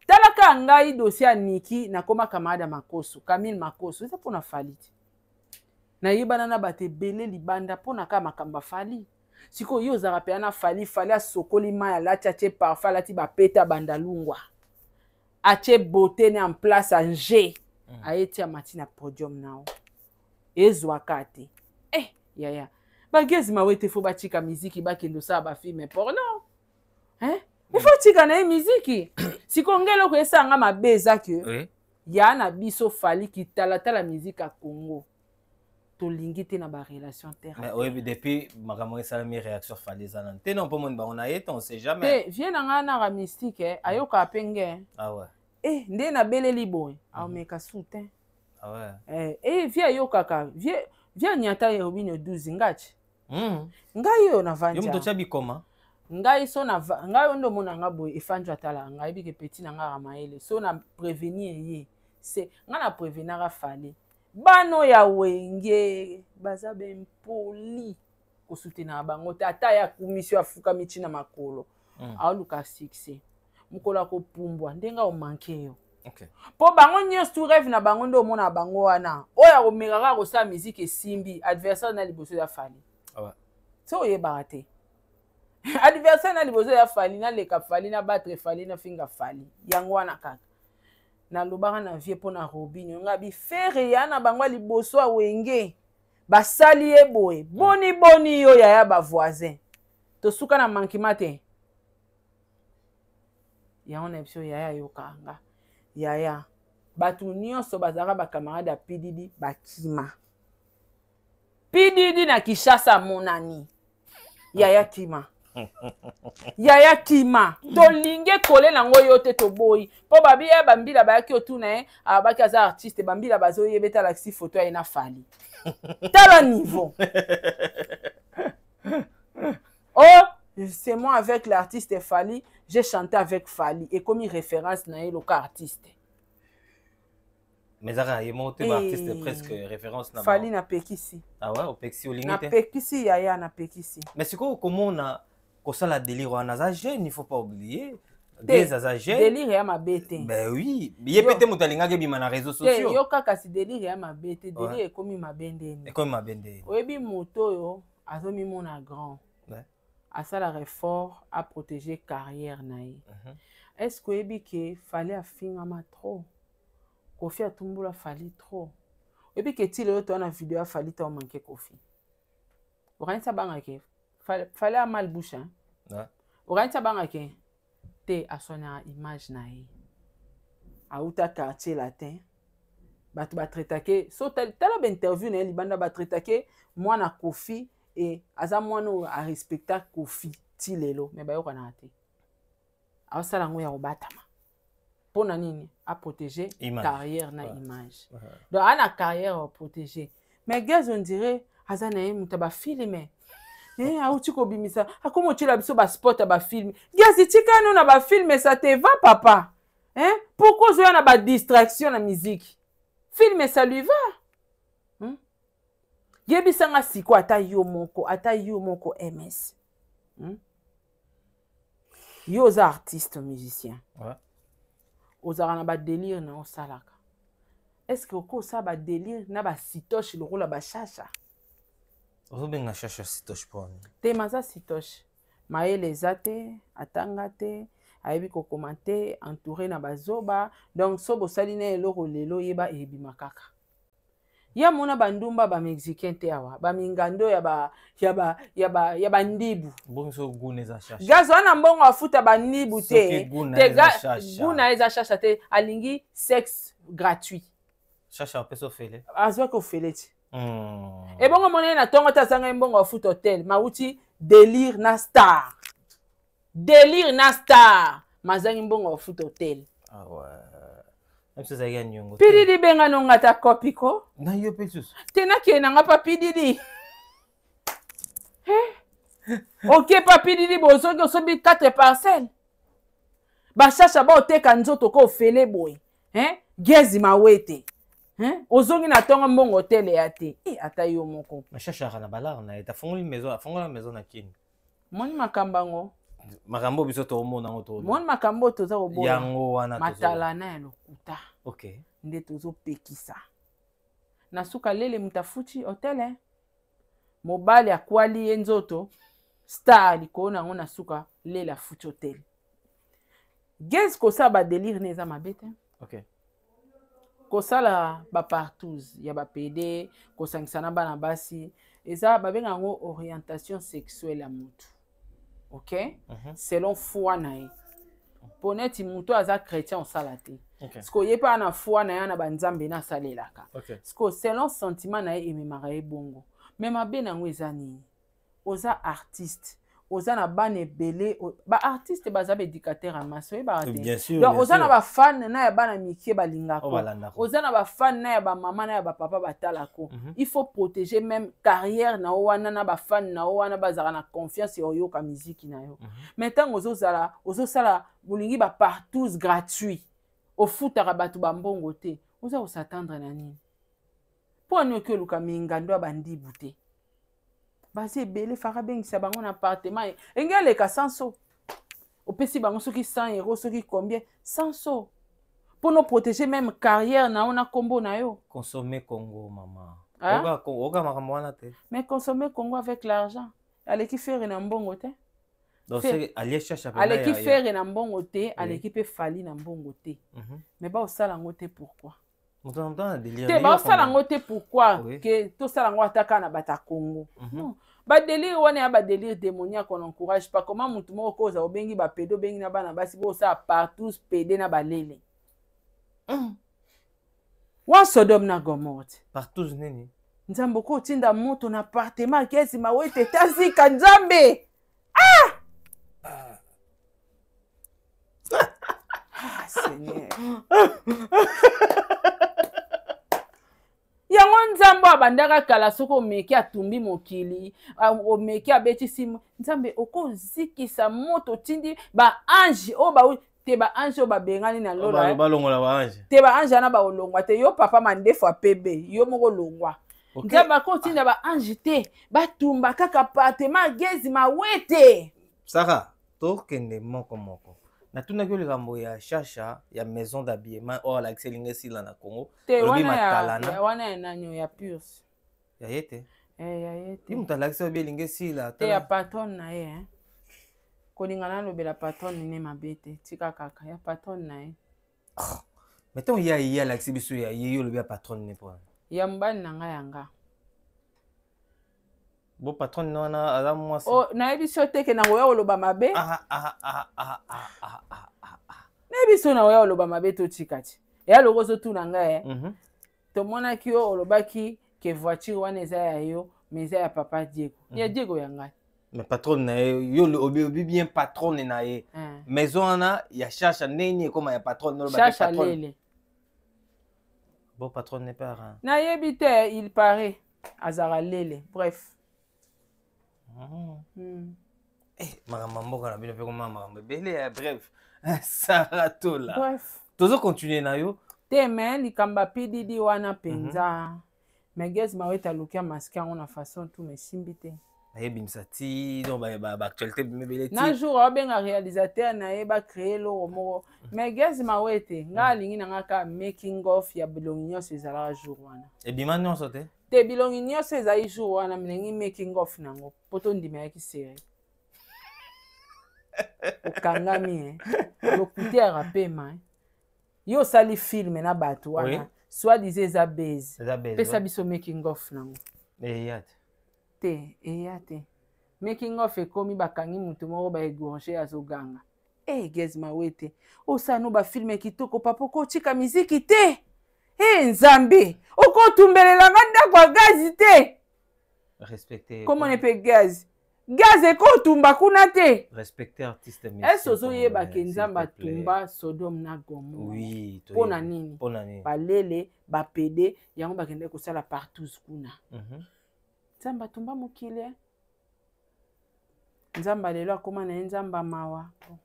tala kaka ngai dossier ya Niki, nakoma camarade ya Makoso, Camille Makoso, eza mpona Fally te. Nayebana na bato ebele libanda mpona kaka makambo ya Fally. Sikoyo yo ozalaka mpenza na Fally. Fally asokoli mai, alati, atie parfum, alati bapete, abanda lungwa, atie beauté ne en place, ange aye ti amati na podium nao ezwaka te. Yaya, bagezi mawe te, fo batika miziki, bakende osala bafilm porno, hein? Ifo tika na ye miziki. Sikoyo ngai eloko esanga mabe eza ke ya na biso Fally kitalatala miziki ya Congo, tolingi te na barelation terre. Mais oyebi, depuis makambo esalami, réaction Fally eza nanu te. Non, mpo moni bango na ye te, on sait jamais. Te, vie na ngai naka mystique, ayokaka mpe nge. Ah ouais. Nde nabeleli boye, aomeka su te. Ah ouais. Vie ayokaka, vie anyata Robino 12 ngati. Ngai oyo navandi Yo moto otya bikoma. Ngai so na ngai oyo nde omona nga boye, efandi atalaka ngai, ayebi ke petit na ngai aka mayele. So na prévenir ye, se ngai na prévenaka Fally, bano ya Wenge baza bempoli, kosutenaka bango te. Ata ye akumisi oyo afukami ntina makolo, aoluka succès, mokolo akopumbwa ndenge aomanke yo. Mpo bango nyonso tu rêve na bango nde omona bango wana oyo akomeka kaka kosala musique esimbi, adversaire na liboso ya Fally. So oyebaka te, adversaire na liboso ya Fally, naleka Fally, na battre Fally, nafinga Fally. Yango wana kaka nalobaka na vie mpo na Robino nga bifere ya na bango ya liboso ya Wenge, basali ye boye boni boni yo yaya bavoisin, tosuka na mankima te. Yango na biso yaya ayokaka nga. Yaya, bato nyonso bazalaka bacamarade ya PDD bakima. PDD na Kinshasa amonani. Yaya kima, yaya kima, tolingi ekole nango yo te, toboyi. Mpo babi ya bambila bayaki otuna ye, abaki aza artiste. Bambila bazoyeba ete alakisi foto ya ye na Fally. Tala niveau. Oh, c'est moi avec l'artiste Fally, j'ai chanté avec Fally, ekomi référence na ye loka artiste. Mais ezaka ye moko te, baartiste presque référence na Fally napekisi. Ah ouais, opekisi, olingi te. Napekisi yaya, napekisi. Mais sikoyo komona kosala délire wana, aza jeune, il faut pas oublier Gaz aza jeune. Délire ya mabe te. Ben oui, ye pe te moto alingaki ebima na réseaux sociaux. Yo kaka si délire ya mabe te, délire ekomi mabe ndeni. Ekomi mabe ndeni. Oyebi moto oyo azomimona grand, asalaka effort aprotéger carrière na ye. Est ce que oyebi ke Fally afingama trop, Kofi atumbula Fally trop? Oyebi ke ti lelo toza na video ya Fally ta omanke Kofi, okanisi abangaki. Fallait a mal bouche, hein? Ouais. Okanisi abangaki te, aswanaka image na ye. Auta Quartier Latin, bato batraitake so. Tala bainterview na ye libanda, batraitake mwana Kofi e aza mwana oyo arespecta Kofi ti lelo, me bayokanaka te. Aosala yango ya kobatama mpo na nini? Aprotéger carrière na image. Donc aa na carrière aprotéger, mais Gaz, on dirait aza na ye moto ya bafilme. Eh, auti kobimisa, akoma otiela biso baspot ya bafilme. Gaz, tika no na bafilme, ça te va, papa, hein? Pourquoi ozoya na badistraction na musique? Film, ça lui va, Yebisanga siko, ata yo moko, ata yo moko ms, Yo oza artiste musicien, ozalaka na badélire na osalaka. Est ce que okosala badélire na basitoche lokola bashasha? Ozobenga Shasha sitoche mpona? Te, maza sitoche, mayele eza te, atanga te, ayebi kokoma te, entouré na bazoba. Donc so bosali na eloko lelo, yeba ebima kaka. Ye amona bandumba bamexicain te, awa bamingando ya ba ya ba ya ba ya bandibu. Gaz wana mbongo afuta bandibu te. Te, guna eza Shasha te, alingi sexe gratuit. Shasha apesa ofele. Azwaki ofele ti. Ebongo mona ye na ntongo te, azanga ye mbongo afuta hotel, mauti délire na star, délire na star, mazangi mbongo afuta hotel. Ah ouais. Biso ezalaki ya niongo. Pididi, benga nonga ata kopi ko. Na yo mpe lisusu. Te, nakende nanga pa Pididi. Ok, pa Pididi, bozoki osombi 4 parcelle, bashasha baoteka nzoto ko ofele boye, hein? Gezi Mawete, hein? Ozongi na ntongo, mbongo hotele ya te. E, ata yo moko. Bashasha na balare na ye, afongoli maison, afongola maison na Kini. Moni makambo yango. Makambo biso toomona yango to. Moni makambo oyo toza koboya. Yango wana. Matalana ya lokuta. Nde tozopekisa na suka lele moto afuti hotel, eh? Mobali akwali ye nzoto star likolo na yango, na suka lele afuti hotel. Gaz kosala badélire ne eza mabe te. Kosala bapartouze ya bapede, kosangisa na bana basi, eza babenga yango orientation sexuelle ya motu, ok? Selon foi na ye, mpo neti motu aza chrétien osala te. Siko ye mpe na foi na ye na banzambe na asalelaka. Siko selon sentiment na ye ememaka ye bongo. Me mabe na yango eza nini? Oza artiste, oza na bana ebele, baartiste baza baéducateur ya masse, oyebaka te. Donc oza na bafan na ya bana mike balingako, oza na bafan na ya bamama na ya bapapa batalako. Il faut protéger même carrière na yo wana na bafan na yo wana, bazalaka na confiance ya oyoka miziki na yo. Mais ntango ozozala, ozosala bolingi bapartouze gratuit, ofutaka bato bambongo te, oza kos'attendre na nini? Mpo ani oki oluka mingando ya bandibu te, baza ebele. Faka abengisa bango na appartement, enge aleka sanso, opesi bango soki 100 euro, soki combien, sanso, mpo no protéger même carrière na yo na nkombo na yo. Consommer Congo, mama. Oka makambo wana te. Mais consommer Congo avec l'argent, aleki Ferre na mbongo te. Aleki Ferre na mbongo te, aleki mpe Fally na mbongo te. Mais baosala yango te, pourquoi te? Baosala yango te, pourquoi? Ke tosala yango ata kaka na bato ya Congo? Non, badélire wana ya badélire démoniaque, on encourage pas. Comment motu moko koza obengi bapede, obengi na bana basi, bosala partout pede na balele wa Sodome na Gomorrhe? Partout nini? Nzambe, okotinda moto na appartement Kesi Mawete, tazika Nzambe. Ah! Ah, Seigneur, yango Nzambe abandaka kala. Soki omeki, atumbi mokili, omeki, abetisi. Nzambe, okozikisa moto, otindi baange oyo ba te, baange oyo babengani na lola. Balongola baange. Te, baange wana bakolongwa te. Yo papa mandefu apebe, yo moko longwa. Nzambe akotinda baange te, batumba kaka appartement Gezi Mawete. Sara, tokende moko moko. Natunaki yo likambo ya Shasha ya maison d'habillement oyo alakisi elingi esila na Congo. Te, wana wana ya nani? Ya Purse. Ya ye te. Eh, ya ye te. Ye moto alakisi oyo elingi esila. Te, ya patron na ye, eh. Kolinga nalobela patron ne mabe te, tika kaka ya patron na ye. Mais ntango ye aye alakisi biso ya ye, yo olobi ya patron ne mpona? Ya mobali na ngai, yanga. Bo patronne wana aza mwasi. Oh, nayebi so te ke nakoya koloba mabe. Ah ah ah ah ah ah ah ah. Nayebi so nakoya koloba mabe totika ti. Eya loko ozotuna ngai eh. Tomonaki yo olobaki ke voiture wana eza ya yo mais eza ya papa Diego. Ya Diego ya ngai. Mais patronne na ye, yo obi bien patronne na ye. Maison wana ya Chacha ndenge nini ekoma ya patronne? Oloba Chacha lele. Bon patronne n'est pas rien. Nayebi te, il paraît azalaka lele. Bref. Eh, makambo ya mboka na bino mpe koma makambo ebele ya bref. Sarah Tola. Bref. Tozo continuer na yo. Te mais likambo ya PDD wana mpenza. Mais Gaz Mawete aluki amaske yango na façon tout mais esimbi te. Nayebimisa ti donc ba actualité bimebele ti. Na jour abenga réalisateur na ye ba créer eloko moko. Mais Gaz Mawete nga alingi na nga kaka making of ya bilongi nyonso ezalaka jour wana. Ebima nyonso te? Te, bilongi nyonso ezali jour wana, mais nalingi making of nango po tondima yaki série. Okangami, hein. Lokuta ya rapema, hein. Yo osali film na bato wana. Oui. Soit disait eza base. Eza base, Pesa ouais. biso making of nango. Eya te. Te, eya te. Making of ekomi bakangi mutu moko ba égorger azoganga. Eh, Gaz Mawete, osala no ba film kitoko papa okotika miziki te. Eh, Nzambe, okotumbelelanga ndako ya gazi te. Respecter. Comment on peut gaz? Gaz ekotumba kuna te. Respecter artiste Est-ce musicien ozoyeba ke congolais, s'il Nzambe te plaît. atumba Sodome na Gomorrhe? Oui, toyebi. Pona nini? Pona nini? Balele, bapede, yango bakende kosala partout kuna. Nzambe atumba mokili, eh? Nzambe lelo akoma na ye Nzambe mawa. Bon.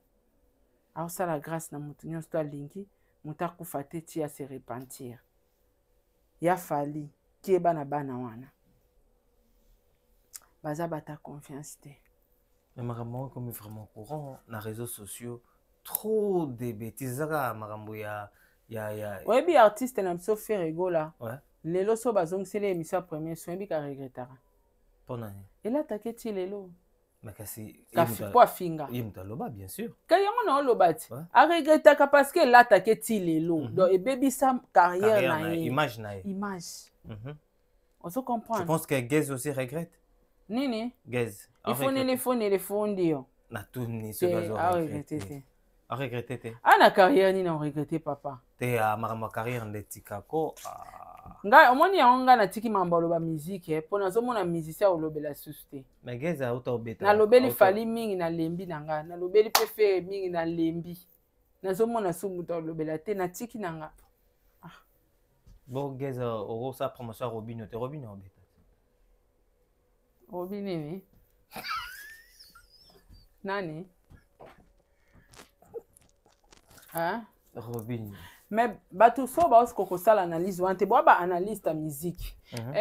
Aosala grâce na motu nyonso to alingi, motu akufa te ti a se repentir. Ya Fally, keba na bana wana. Baza bata confiance te. Mais makambo yango ekomi vraiment courant na réseaux sociaux. Trop de bêtises. Eza kaka makambo ya, ya, ya. Oyebi artiste na biso Ferre Gola. Ouais. Lelo so bazongiseli émission ya premier soin, oyebi ka regrettaka. Pona nini? Elataki ti lelo. Mais kasi, Ka ye moto po afinga. ye moto aloba, bien sûr. Ka yango na oloba ti. Ouais. Aregrettaka parce que elataki ti lelo. Donc ebebisa carrière Carrière na na ye. image na ye. Image. Ozo comprendre? Je pense que Gaz aussi regrette. Nini? Gaz. Il faut nele, faut nele, faut ndio. Na tout ni soki Te, azo a regretter. regretter te. A regretter te. Ah, na carrière nini a regretter papa? Te, a makambo ya carrière nde tikako, ah. Ngai, omoni yango ngai natiki mambo aloba musique, eh, po nazomona musicien olobela susu te. Mais Gaz auta obeta. Nalobeli Auta Fally mingi nalembi na ngai, nalobeli pe Ferre mingi nalembi. Nazomona su moto alobela te, natiki na nga. Ah. Bon, Gaz, okosa promotion ya Robinho te, Robinho obeta. Robinho nini? Nani? Hein? Robinho. Mais bato so baosi kosala analyse wana te, boa ba analyste ya musique.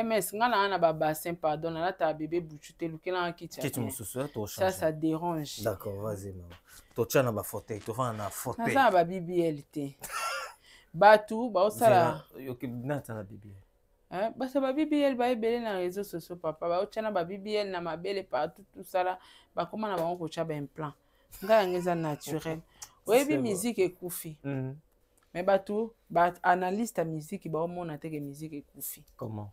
MS nga na na ba bassin, pardon, nalata bébé buchu te, lukela nga kiti ya Kiti bien. mosusu, to Ça, changer. ça dérange. D'accord, vas-y maman. Totia na ba fauteuil, tofanda na fauteuil. Naza na ba BBL te. Bato baosala Zela, yoki, nata na BBL. Hein? Basa ba BBL ba ebele na réseaux sociaux papa, baotia na ba BBL na mabele partout tout ça là, bakoma na bango kotia ba implant. Ngai yango eza naturel. Oyebi C'est bon. musique ekufi. Mais bato ba analyste ya musique baomona te ke musique ekufi. Comment?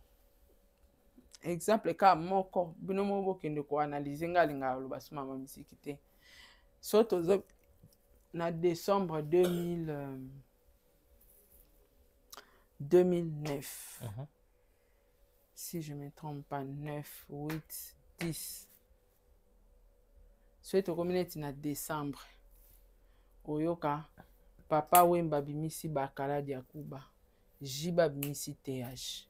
Exemple ka moko, bino moko bokende koanalyse, ngai alingaka koloba suma ma musique te. So tozo na décembre 2009. Si je me trompe pas, 9, 8, 10. Soki tokomi neti na décembre, oyoka Papa Wemba abimisi Bakaladi ya Kuba, Jiba abimisi TH,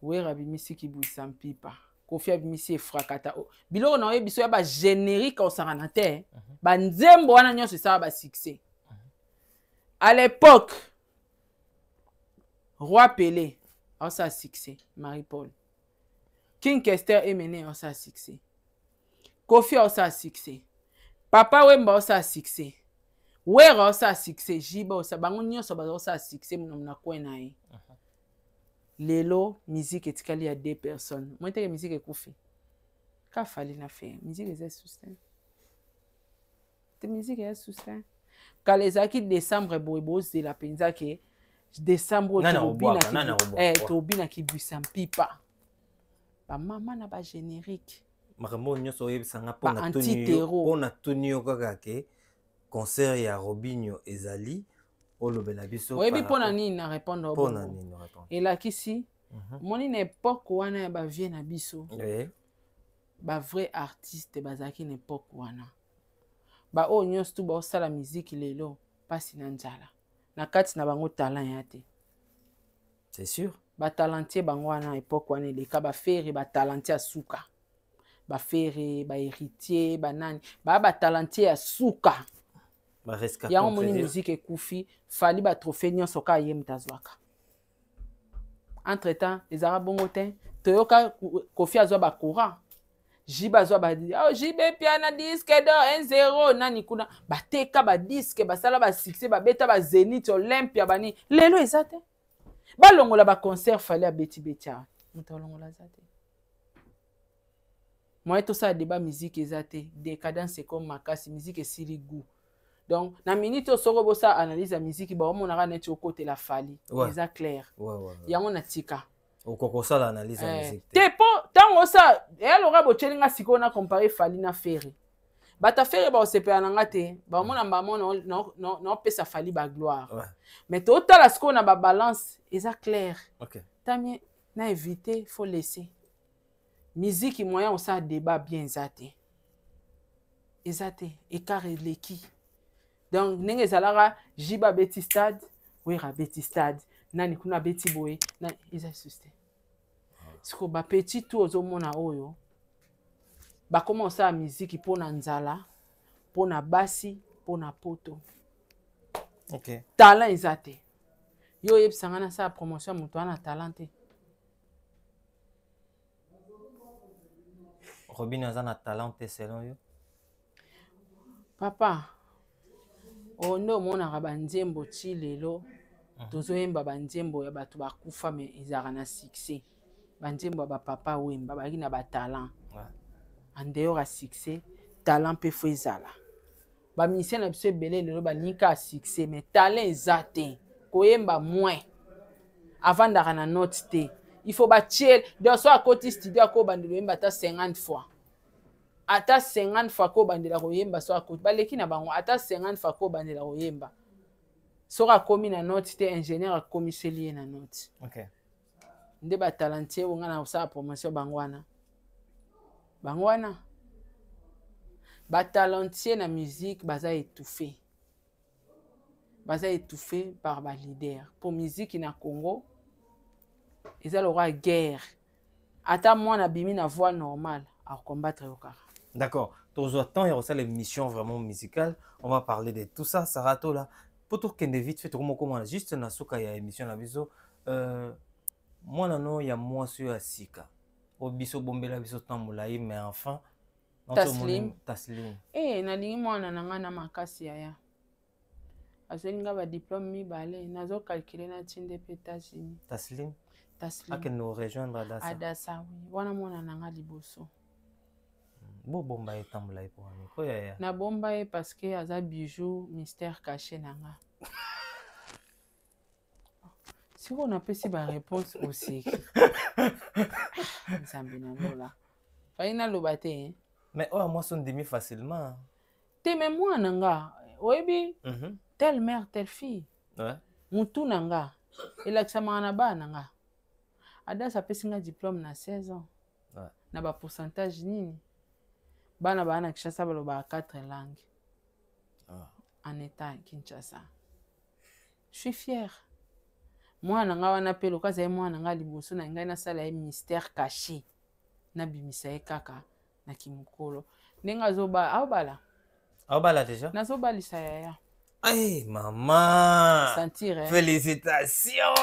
Wera abimisi Kibwisa Mpipa, Kofi abimisi Efrakata. Oh, biloko na oyebi so ya ba générique osaka na te, ba nzembo wana nyonso esala ba succès. À l'époque, Roi Pelé a succès, Marie-Paul. King Kester Emene a succès. Kofi a succès. Papa Wemba a succès. Wera a succès, Jiba a bango nyonso baza succès na coin na ye. Lelo musique etikali ya 2 personnes. Moi teke musique ekufi. Ka Fally na fait musique eza soutien. Te musique eza soutien. Kala ezalaki décembre boye bozela mpenza ke décembre oyo Nani akobwaka? Nani akobwaka? tobina kibwisa mpipa. Bamama na bagénérique. Makambo oyo nyonso oyebisa nga Ba anti-terro. mpo na tuni yo kaka ke concert ya Robinho ezali, olobela biso. Oyebi mpo na nini na répondre? Mpo na nini répondre? Elakisi omoni, na époque wana ya bavieux na biso, bavrai artiste bazalaki na époque wana. Baoyo nyonso tu baosala miziki lelo, mpasi na nzala na kati na bango, talent ya te. C'est sûr. Batalentie bango wana, époque wana eleka. Baferre, batalentie ya suka. Baferre, bahéritier, banani, baya batalentie ya suka. Yango moni musique ekufi. Fally, batrophée nyonso kaka ye moto azwaka. Entre temps ezalaka bongo te. Toyoka Kofi azwa bacourant, JB azwa ba, oh, JB Mpiana disque d'or 1-0, nani kuna bateka badisque, basala basuccès, babeta bazénith, Olympia, bani. Lelo eza te. Balongola baconcert Fally abetibeti awa, moto alongola aza te. Moyen tosala débat musique eza te. Décadence ekomi makasi, musique esili goût. Donc na minute oyo, soko bosala analyse ya musique, baomonaka neti okotela Fally. Eza clair. Yango na tika. Okoki kosala analyse ya musique te. Mpo ntango osala eya loka botyeli nga sikoyo na compare Fally na Ferre, bato Ferre baosepela na nga te, baomona mbamo naopesa Fally bagloire. Mais totala sikoyo na babalance, eza clair. Tamie na éviter, faut laisser musique. Moyen osala débat bien eza te, eza te. Écart eleki. Donc ndenge ezalaka, JB abeti stade, Wera abeti stade, nani kuna abeti boye, eza lisusu te. Sikoyo bapetits tu ozomona oyo bakoma kosala miziki mpo na nzala, mpo na basi, mpo na poto. Talent eza te. Yo oyebisa ngai nasala promotion ya moto wana talent te. Robin aza na talent te selon yo? Papa, oyo nde omonaka banzembo ti lelo. Tozoyemba banzembo ya bato bakufa, mais ezalaka na succès. Banzembo ya bapapa Wemba bazalaki na batalent. En dehors ya succès, talent mpe faut ezala. Bamusicien na biso ebele lelo balingi kaka succès, mais talent eza te. Koyemba moins, avandaka na note te, il faut batie. Donc so akoti studio, akobandela oyemba ata 50 fois, ata 50 fois akobandela koyemba. So akoti, baleki na bango, ata 50 fois akobandela koyemba. Soki akomi na note te, ingénieur akomiseli ye na note. Nde batalentie oyo ngai na kosala promotion, bango wana, bango wana batalentie na musique baza étouffé, baza étouffé par baleader. Mpo musique na Congo eza lokola guerre. Ata mwana abimi na voix normale, akokombattre yo kaka. D'accord, tozwa temps ya kosala émission vraiment musicale, on va parler de tout ça. Sarah Tola, po tokende vite fait, tokomokoma juste na suka ya émission na biso. Mwana no ya mwasi oyo ya sika oyo biso bombela biso temps molai, mais enfin. Taslim. Taslim. Eh, nalingi mwana na ngai na makasi. Yaya azweli nga badiplôme mibale, nazocalculer natinde mpe États-Unis. Taslim? Taslim. Akende rejoindre Adasa. Adasa, oui. Wana mwana na nga liboso. Bobomba ye tambola ye mpo wani ko yaya? Nabomba ye parce que aza bijou mystère caché na nga. Sikoyo napesi baréponse, oseki. Nzambe na lola, fai naloba te. Mais oyo mwasi ondimi facilement. Te, mais mwana nga, oyebi, telle mère telle fille. Mutu na nga elakisamaka na bana na nga. Adas apesi nga diplôme na 16 ans. Na bapourcentage nini? Bana baa na Kinshasa balobaka 4 langues. En état Kinshasa, je suis fière. Mwana na nga wana mpe, lokola azali mwana na nga liboso na ngai, nasala ye mystère caché, nabimisa ye kaka na kimokolo ndenge azoba aobala. Aobala déjà? Nazobalisa, yaya. Hey, maman! Sentir, eh? Félicitations!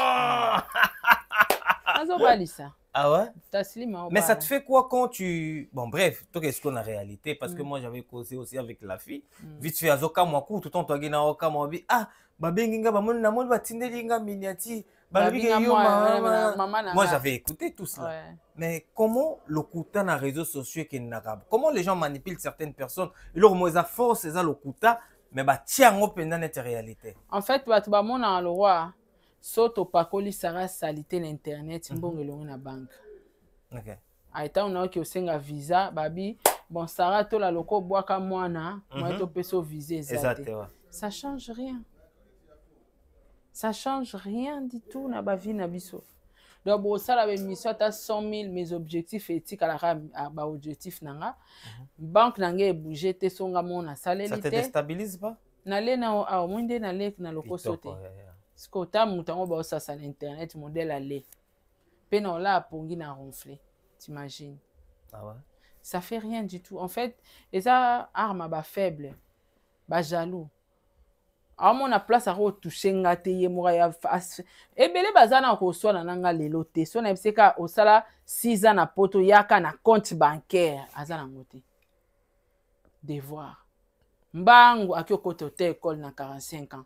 Nazobalisa. Ah ouais? Taslima. Mais ça te fait quoi quand tu... Bon, bref, toi, qu'est-ce qu'on a réalité? Parce que moi, j'avais causé aussi avec la fille. Vite fait, azoka moi, tout le temps, toi, gina, oka, moi, ah, babengi nga, bamoni, namoni, batindeli nga, miniature. Balobi ke yo, mama. Moi, j'avais écouté tout cela. Mais comment lokuta na réseaux sociaux ekendaka? Comment les gens manipulent certaines personnes? Eloko mo eza force, eza lokuta, mais batia yango mpenza neti réalité. En fait, bato bamonaka le roi so topakoli Sara salité na internet, mbongo elongi na banque. Ntango nayoki osenga visa, babi bon, Sara Tola, loko obwaka mwana mwa topesa o visa eza te. Ça change rien, ça change rien du tout na bavie na biso. Donc bosala baémission ata 100 000, mes objectifs etikalaka baobjectif na nga. Banque na ngai ebouge te, so nga mo nasaleli te. Déstabilise pas. Nale na awa moi nde nale na lokoso te. Sikoyo ta moto yango baosasa na internet, modèle ale mpe na ola apongi na ronfle, t'imagines? Ah ouais? Ça fait rien du tout. En fait, eza arme bafaible, bajaloux. Aomona place akotouche nga te, ye moko ya ebele baza na koswana na nga lelo te. So nayebisi ka osala 6 ans na Poto, yaka na compte bancaire, aza nango te. Devoir mbangu aki okota ote école na 45 ans.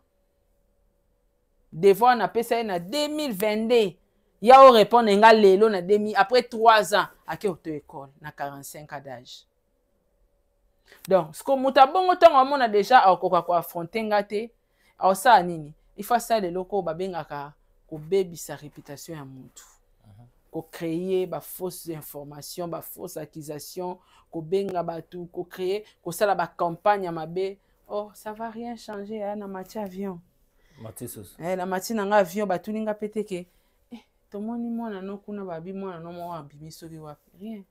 Devoir napesa ye na 2022, ya orépondre nga lelo na 2000, après 3 ans aki auto école na 45 ans d'âge. Donc siko moto abongo, ntango amona déjà akoka koaffronte nga te, aosala nini? Il faut asala eloko oyo babengaka kobebisa réputation ya motu, kocréer bafausses informations, bafausses accusations, kobenga bato, kocréer, kosala bacampagne ya mabe. Or ça va rien changer. Aya na mati avion, na mati na nga avion, batuni nga mpe te ke tomoni mwana no kuna, babi mwana no moko abimi soki wapi, rien.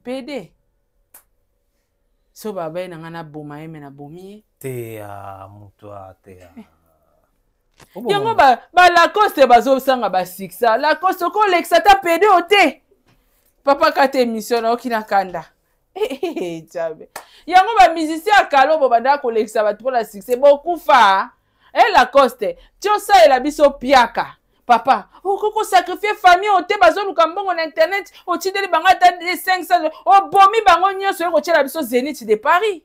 Pd so babai na nga naboma ye, me nabomi ye. Te ya moto te ya. Yango balacoste bazosanga basuccès. Lacoste, okolekisa ata pd o te. Papa, kata émission, naoki na kanda. Jabe yango bamusicien ya kalo bo bandaka kolekisa bato mpona succès, bokufa. E Lacoste, ti osalela biso piaka. Papa, okoki kosacrifie famille o te. Bazoluka mbongo na internet, otindeli bango ata 500, obomi bango nyonso, oyo kotiela biso Zénith de Paris.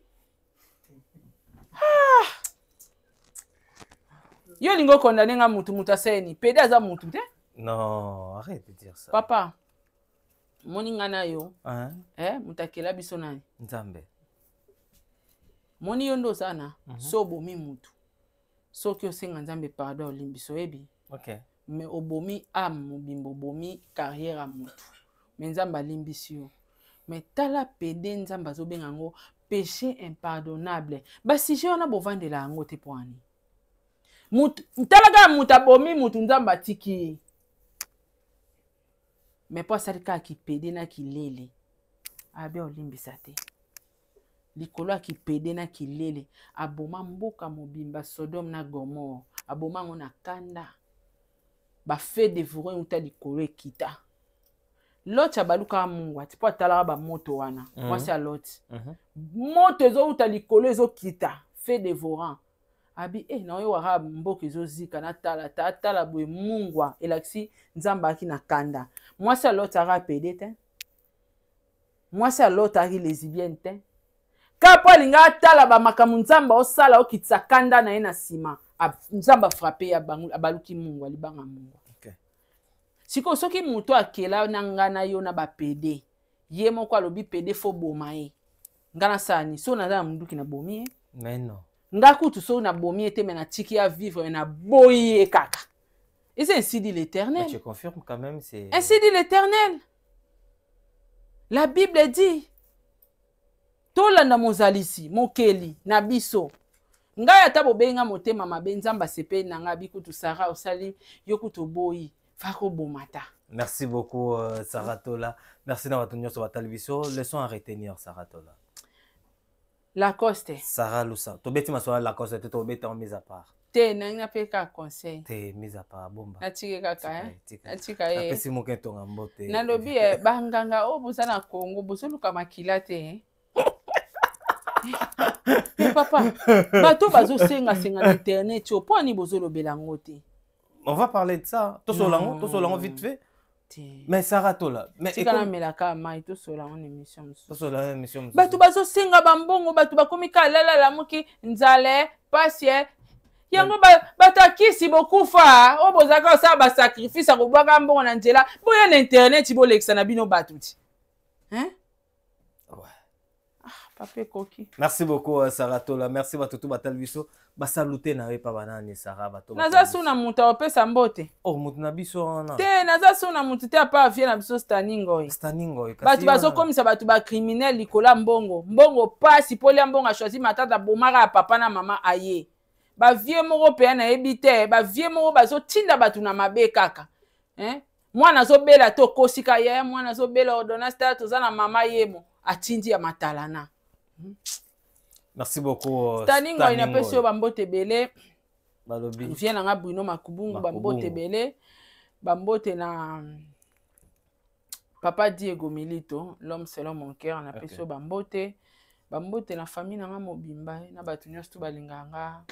Ah! Yo olingi okondane nga mutu, mutu aseni pede aza mutu te. Non, arrête de dire ça. Papa, moni nga na yo. Hein? Eh, moto akela biso nani? Nzambe. Moni yo nde oza na so obomi mutu, soki osenga Nzambe pardon, olimbisa, oyebi. Mais obomi âme mobimba, obomi carrière ya mutu, mais Nzambe alimbisi yo. Mais tala pede, Nzambe azobenga yango péché impardonnable. Basujet wana bovandela yango te mpo ani mutu. Tala kaka moto abomi mutu, Nzambe atiki ye, mais mpo asali kaka kipede na kilele, abi olimbisa te. Likolo ya kipede na kilele, aboma mboka mobimba, Sodome na Gomore, aboma yango na kanda. Bafeu dévorant euta likolo ekita. Lot abalukaka mungu ati mpo atalaka bamoto wana. Mwasi ya Lot, moto ezowuta likolo ezokita, feu dévorant. Abi e naoyokaka mboka ezozika, natala ta atala boye, mungwa elakisi Nzambe ayaki na kanda. Mwasi ya Lot aka pede te, mwasi ya Lot ayaki lesbienne te. Kaka mpo alinga atala bamakambo Nzambe aosala, okitisa kanda na ye na nsima, Nzambe afrappe ye, abaluki mungwa, libanga mungwa. Sikoyo soki moto akela na nga na yo na bapede, ye moko alobi pede fo boma ye, nga nasala nini? Soki naza na munduki, nabomi ye. Mais non. Nga kutu soki nabomi ye te, me natiki ya vivre, me naboyi ye kaka. Eza ainsi dit Mais l'Éternel. Tu confirmes quand même, c'est Ainsi dit l'Éternel, la Bible dit. Tolanda mozalisi, mokeli na biso. Ngai ata bobenga motema mabe, Nzambe asepeli na ngai. Bikutu Sara osali yo kutu oboyi fakoboma ta. Merci beaucoup, Sarah Tola. Merci d'avoir tenu sur la télévision. Leçon à retenir, Sarah Tola. Lacoste. Sarah Loussa. Tobeti maswala Lacoste, tobeti en mise à part. Te, nangi napeki kaka conseil. Te, mise à part, bomba. Natiki kaka. Tika, tika. Natika ye. Napesi moke ntonga mbote. Nalobi banganga oyo boza na Congo, bozoluka makila te, eh? Me papa, bato bazosengasenga na internet oyo, mpo ani bozolobela yango te? On va parler de ça. Tosolango, Non. tosolango vite fait. Te. Mais Sarah Tola. Mais tika namelaka mai, tosola yango na émission mosusu. Tosola émission mosusu. Bato bazosenga bambongo, bato bakomi ka lala lamuki nzala, pasi yango bato akisi bokufa. Oyo bozalaka kosala basacrifice ya kobwaka mbongo na nzela, boya na internet, bolekisa na bino bato ti, hein? Ouais. Ah, Papa ekoki. Merci beaucoup euh, Sarah Tola. Merci bato tout batali biso. Basalute na yo epa banani Sarah bato. Naza su na moto akopesa mbote. Oh moto na biso wana. Te naza su na moto te apa avie na biso Staningoy. Staningoy. Bato bazokomisa bato ba criminel likolo ya mbongo. Mbongo pasi poli ya mbongo a choisi matata bomaka ya papa na mama aye. Ba vieux moko pe nayebi te, ba vieux moko bazotinda bato na mabe kaka. Hein? Mwana azobela te okosi ka yaya mwana azobela ordonnance tala toza na mama yemo atindi ya matalana. Merci beaucoup. Euh, Stani Ngoy napesi yo bambote ebele. Balobi. Vie na nga Bruno Makubungu bambote ebele. Bambote na Papa Diego Milito, l'homme selon mon cœur, napesi yo bambote. Bambote na famille na nga mobimba na bato nyonso to balingaka nga.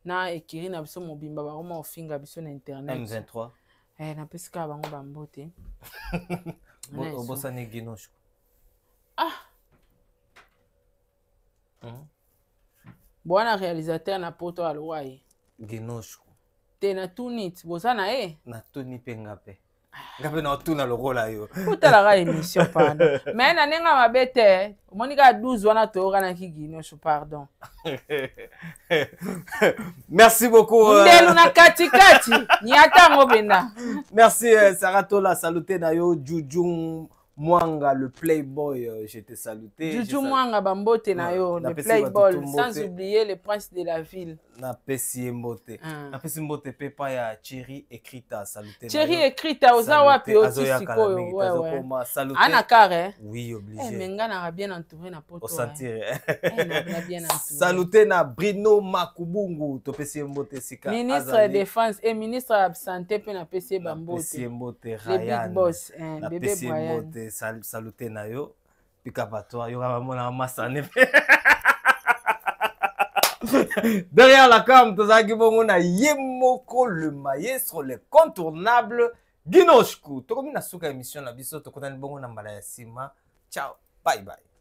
Na ekiri na biso mobimba bakoma kofinga biso na internet. M23. Eh, napesi kaka bango bambote. Obosani Ginocho. Ah. Bwana réalisateur na poto alowa ye. Ginocho. Te na tunit boza na ye? Natuni mpe nga mpe. Nga mpe naotuna lokola yo. Otalaka émission pardon. Mais na ndenge mabe te, omoni kaka 12 wana toyokanaki Ginocho pardon. Merci beaucoup. Euh, Ndelu na katikati, nyata yango benda. Merci euh, Sarah Tola, salute na yo Juju Mwanga le playboy, euh, je te salute. Juju Mwanga bambote na yo, le playboy, sans oublier le prince de la ville. Napesi ye mbote. Ah. Napesi mbote pe pa ya Thierry Ekrita, salute. Thierry Ekrita oza wapi oti sikoyo? Ouais ouais. Salute. Ana carré. Oui, obligé. Eh, mais nga na bien entouré na poto. Osentir. Eh, na bien entouré. Salute na Bruno Makubungu, topesi ye mbote sika. Ministre de défense et ministre ya santé pe napesi ye bambote. Napesi ye mbote Le Ryan. big boss, eh, bébé Napesi ye Brian. mbote, salute na yo. Pika patois, yo kaka mona masane. Derrière la cam, tozalaki bongo na ye moko le maestro, le contournable Ginoshku. Tokomi na suka émission na biso, tokutani bongo na mbala ya sima. Ciao, bye bye.